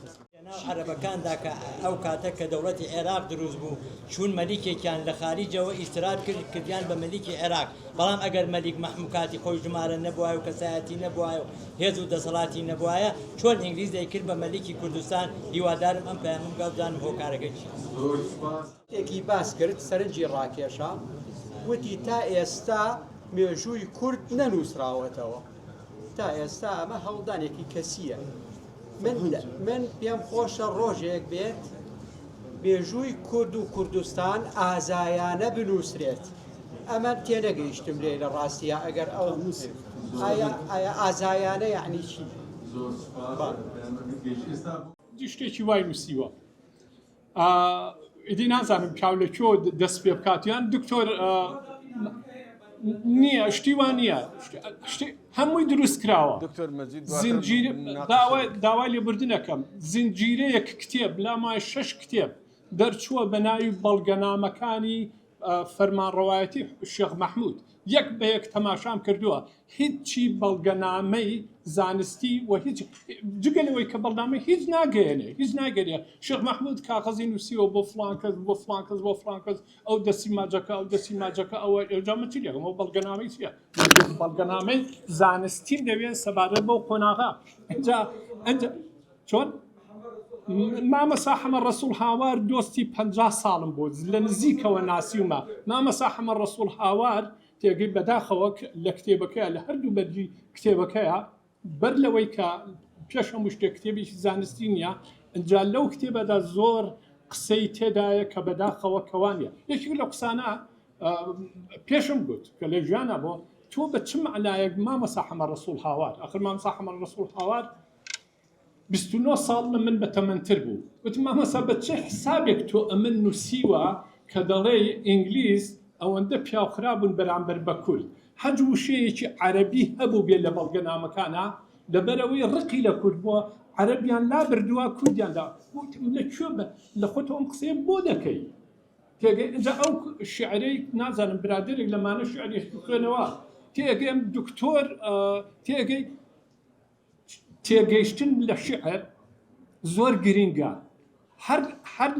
لەناو عەرەبەکاندا کە ئەو کاتە کە دەوڵەتی عێراق دروست بوو چوون مەلیکێکیان لە خاریجەوە ئیستراد کرد کردیان بە مەلیکی عێراق بەڵام ئەگەر مەلیک مەحموو کاتی خۆی ژمارە نەبوایە و کەسایەتی نەبوایە و هێز و دەسەڵاتی نەبوایە چۆن ئینگلیز دەیکرد بە مەلیکی کوردستان هیوادارم ئەم پەیامەم بگا بزانم هۆکارەکەی چیە. زۆر سوپاس. شتێکی باس کرد سەرنجی ڕاکێشا، وتی تا ئێستا مێژووی کورد نەنووسراوەتەوە، تا ئێستا ئەمە هەوڵدانێکی کەسییە. من من پێم خۆشە ڕۆژێک بێت مێژووی کورد و کوردستان ئازایانە بنووسرێت. ئەمە تێنەگەیشتم لێ لە ڕاستیە ئەگەر ئەو ئایا ئازایانە یعنی چی؟ زۆر سوپاس. شتێکی وای نووسیوە ئیدی نازانم پیاو لە کوێ دەست پێ بکات یان دکتۆر نییە شتی وا نییە هەمووی دروست کراوە دکتۆر مەجید زنجیر داوای داوای لێبوردنەکەم زنجیرەیەک کتێب لامای شەش کتێب دەرچووە بە ناوی بەڵگەنامەکانی فەرمانڕەوایەتی شێخ مەحمود یەک بە یەک تەماشام کردووە هیچی بەڵگەنامەی زانستی و هیچ جگە لەوەی کە بەڵنامە هیچ ناگەیەنێ هیچ ناگەرێ شێخ مەحمود کاغەزی نووسیوە بۆ فڵان کەس بۆ فڵان کەس بۆ فڵان کەس ئەو دەستی ماجەکە ئەو دەستی ماجەکە ئەوە ئێجا من چی لێکم ئەو بەڵگەنامەی چییە بەڵگەنامەی زانستیم دەوێت سەبارەت بەو قۆناغە ئینجا ئینجا چۆن؟ مامەسا حەمە ڕەسوڵ هاوار دۆستی 50 ساڵم بوو لە نزیکەوە ناسیومە مامەسا حەمە ڕەسوڵ هاوار تێگەی بەداخەوە لە کتێبەکەیا لە هەردوو بەرگی کتێبەکەیا بەر لەوەی کە پێش هەموو شتێک کتێبێکی زانستی نییە ئینجا لەو کتێبەدا زۆر قسەی تێدایە کە بەداخەوە کەوانە یەکێک لە قسانە پێشم گوت کە لە ژیانە بۆ تۆ بە چ معنایەک مامەسا حەمە ڕەسوڵ هاوار ئەخر مامەسا حەمە ڕەسوڵ هاوار 29 ساڵ لە من بەتەمەنتر بوو وتم مامۆستا بە چ حسابێک تۆ ئەمن نووسیوە کە دەڵێی ئینگلیز ئەوەندە پیاوخرابوون بەرامبەر بە کورد هەج وشەیەکی عەرەبی هەبووبێ لە بەڵگەنامەکانا لەبەرئەوەی ڕقی لە کورد بووە عەرەبیان لابردووە کوردیان دا وتم لە کوێ بە لە خۆتەوە ئەم قسەیە بۆ دەکەی تێگەی ئینجا ئەو شیعرەی نازانم برادەرێک لەمانە شیعری خوێنەوە تێگەی ئەم دکتۆر تێگەی تێگەیشتن لە شیعر زۆر گرینگە هەر هەر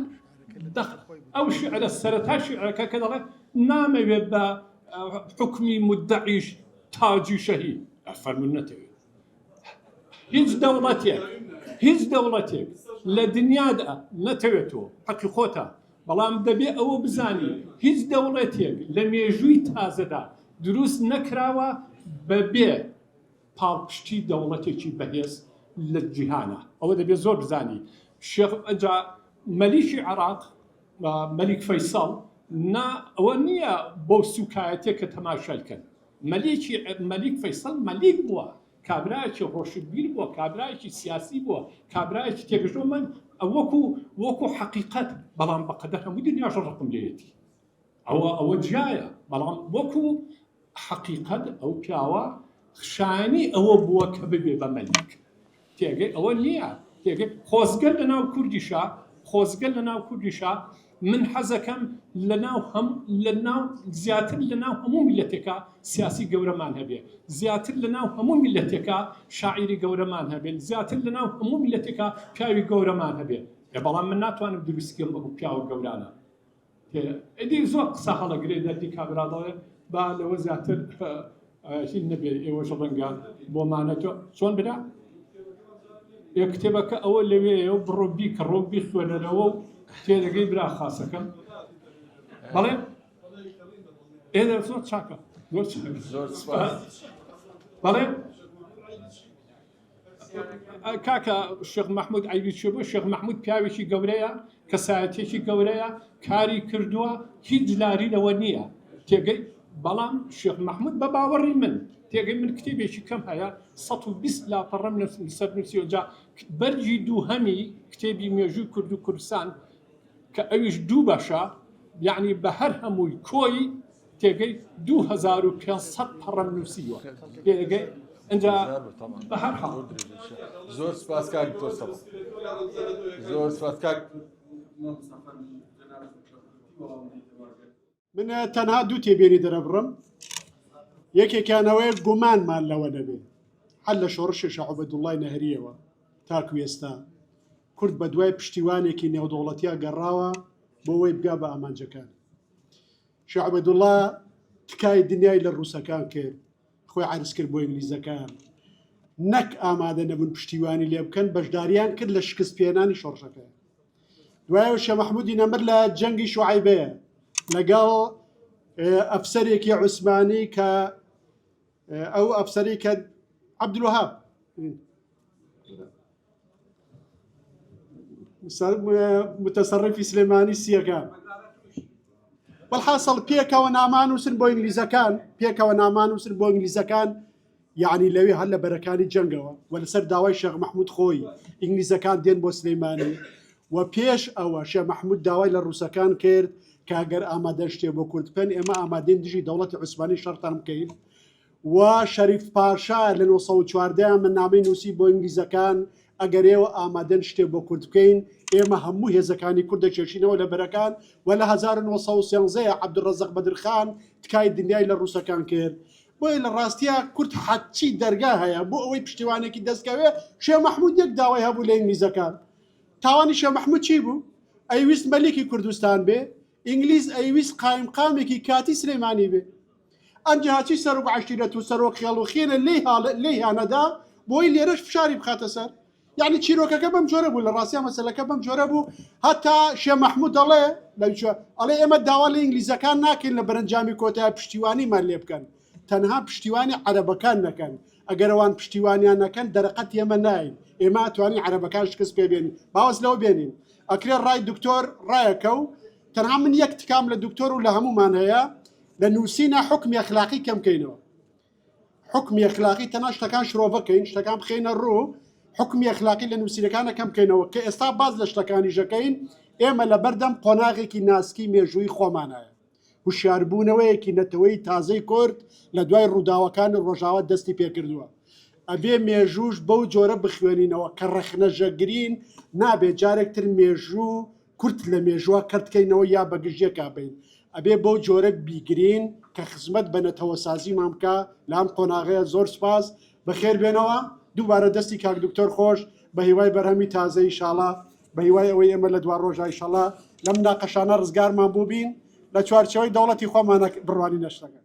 ئەو شیعرە سەرەتای شیعرەکە کە دەڵێ نامەوێت بە حوکمی مودەعیش تاجی شەهی فەرموون نەتەوێت هیچ دەوڵەتێک هیچ دەوڵەتێک لە دنیادا نەتەوێتەوە حەقی خۆتە بەڵام دەبێ ئەوە بزانی هیچ دەوڵەتێک لە مێژووی تازەدا دروست نەکراوە بەبێ پاڵپشتی دەوڵەتێکی بەهێز لە جیهانە ئەوە دەبێت زۆر بزانی شێخ ئەجا مەلیکی عێراق مەلیک فەیسەڵ نا ئەوە نییە بۆ سوکایەتێک کە تەماشای کەن مەلیکی مەلیک فەیسەڵ مەلیک بووە کابراایکی ڕۆشنبیر بووە کابراایکی سیاسی بووە کابراایکی تێگەشتووە من وەکو وەکو حەقیقەت بەڵام بەقەدەر هەموو دنیاش ڕقم لێیەتی ئەوە ئەوە جیایە بەڵام وەکو حەقیقەت ئەو پیاوە شایانی ئەوە بووە کە ببێ بە مەلیک تێگەی ئەوە نییە تێگەی خۆزگە لە ناو کوردیشا خۆزگە لە ناو کوردیشا من حەزەکەم لە ناو هەم لە ناو زیاتر لە ناو هەموو میلەتێکا سیاسی گەورەمان هەبێ زیاتر لە ناو هەموو میلەتێکا شاعیری گەورەمان هەبێت زیاتر لە ناو هەموو میلەتێکا پیاوی گەورەمان هەبێ بەڵام من ناتوانم دروستکەم ئەو پیاوە گەورانە ئیدی زۆر قسە هەڵەگرێ دەردی کابرا دەڵێ با لەوە زیاتر هین نەبێ ئێوەش ڕەنگە بۆمانەتۆ چۆن برا ئێ کتێبەکە ئەوە لەوێیە و بڕۆ بیکڕۆ بیخوێنەرەوە و تێدەگەی برا خاسەکەم بەڵێ ئێ زۆر چاکە زۆر چاکە زۆر سپاس بەڵێ کاکە شێخ مەحمود عەیبی چیە بۆ شێخ مەحمود پیاوێکی گەورەیە کەسایەتێکی گەورەیە کاری کردووە هیچ لاری لەوە نییە تێگەی بەڵام شێخ مەحمود بە باوەڕی من تێگەی من کتێبێکی کەم هەیە 120 لاپەڕەم لەسەر نووسیوە جا بەرگی دووهەمی کتێبی مێژووی کورد و کوردستان کە ئەویش دوو بەشە یعنی بە هەر هەمووی کۆی تێگەی 2500 پەڕەم نووسیوە تێگەی ئەجا بە هەر حاڵ زۆر سپاس کاک دکتۆر سەبا زۆر سپاس کاک من تەنها دوو تێبێنی دەرەبڕم یەکێکیان ئەوەیە گومانمان لەوە نەبێ هەر لە شۆڕشی شا عوبەدوڵڵای نەهریەوە تاکو ئێستا کورد بە دوای پشتیوانێکی نێودەوڵەتیا گەڕاوە بۆ وەی بگا بە ئامانجەکان شا عوبەدوڵڵا تکای دنیای لە ڕووسەکان کرد خۆی عەرز کرد بۆ ئینگلیزەکان نەک ئامادە نەبوون پشتیوانی لێ بکەن بەشداریان کرد لە شکست پێنانی شۆڕشەکە دوایەوە شێ مەحمودی نەمر لە جەنگی شوعیبەیە لەگەڵ ئەفسەرێکی عوسمانی کە ئەو ئەفسەری کە عەبدولوەهاب متەسەڕفی سلێمانی سیەکان وەلحاسڵ پێکەوە نامانووسن بۆ ئینگلیزەکان پێکەوە نامانووسن بۆ ئینگلیزەکان. یەعنی لەوێ هەر لە بەرەکانی جەنگەوە و لەسەر داوای شێخ مەحمود خۆی ئینگلیزەکان دێن بۆ سلەیمانی و پێش ئەوە شێخ مەحمود داوای لە ڕووسەکان کرد کە ئەگەر ئامادەن شتێ بۆ کورد بکەن ئێمە ئامادەین دژی دەوڵەتی عوسمانی شەڕتان بکەین و شەریف پاشا لە 914 من نامەی نووسی بۆ ئینگلیزەکان ئەگەر ئێوە ئامادەن شتێ بۆ کورد بکەین ئێمە هەموو هێزەکانی کورد دەکێشینەوە لە بەرەکان و لە 1913 عەبدولڕەزاق بەدرخان تکای دنیای لە ڕووسەکان کرد بۆیە لە ڕاستیا کورد حەچی دەرگا هەیە بۆ ئەوەی پشتیوانێکی دەستکەوێ شێ مەحمود یەک داوای هەبوو لە ئینگلیزەکان تاوانی شێ مەحمود چی بوو ئەیویست مەلیکی کوردستان بێ ئینگلیز ئەیویست قایمقامێکی کاتی سلێمانی بێ ئەنجا هەرچی سەرۆک عەشیرەت و سەرۆک خێڵ و خێنە لێی لێی هانەدا بۆی لێرەش فشاری بخاتە سەر یعنی چیرۆکەکە بەم جۆرە بوو لە ڕاستیا مەسەلەکە بەم جۆرە بوو هەتا شێ مەحمود دەڵێ لەوچوە ئەڵێ ئێمە داوا لە ئینگلیزەکان ناکەین لە بەرەنجامی کۆتای پشتیوانیمان لێ بکەن تەنها پشتیوانی عەرەبەکان نەکەن ئەگەر ئەوان پشتیوانیان نەکەن دەرەقەت ئێمە ناین ئێمە توانین عەرەبەکان شکست پێ بێنین باوەس لەوە بێنین ئەکرێ ڕای دکتۆر ڕایەکە و تەنها من یەک تکام لە دکتۆر و لە هەمومان هەیە لە نووسینە حکمی ئەخلاقی کەم کەینەوە حکمی ئەخلاقی تەنها شتەکان شرۆڤە کەین شتەکان بخەینە ڕوو حکمی ئەخلاقی لە نووسینەکانە کەم بکەینەوە کە ئێستا باز لە شتەکانی ژەکەین ئێمە لە بەردەم قۆناغێکی ناسکی مێژووی خۆمانایە هوشیاربوونەوەیەکی نەتەوەی تازەی کورد لە دوای ڕووداوەکانی ڕۆژاوا دەستی پێکردووە ئەبێ مێژووش بەو جۆرە بخوێنینەوە کە ڕەخنە ژەگرین نابێت جارێکتر مێژوو کورت لە مێژووە کەرتکەینەوە یا بە گژیەکا بین ئەبێ بەو جۆرە بیگرین کە خزمەت بە نەتەوەسازیمان بکا لام قۆناغەیە زۆر سپاس بەخێر بێنەوە دووبارە دەستی کاک دکتۆر خۆش بە هیوای بەرهەمی تازە ئیشاڵا بە هیوای ئەوەی ئێمە لە دوا ڕۆژا ئیشاڵا لەم مناقەشانە ڕزگارمان بووبین لە چوارچێوەی دەوڵەتی خۆمانە بڕوانینە شتەکە.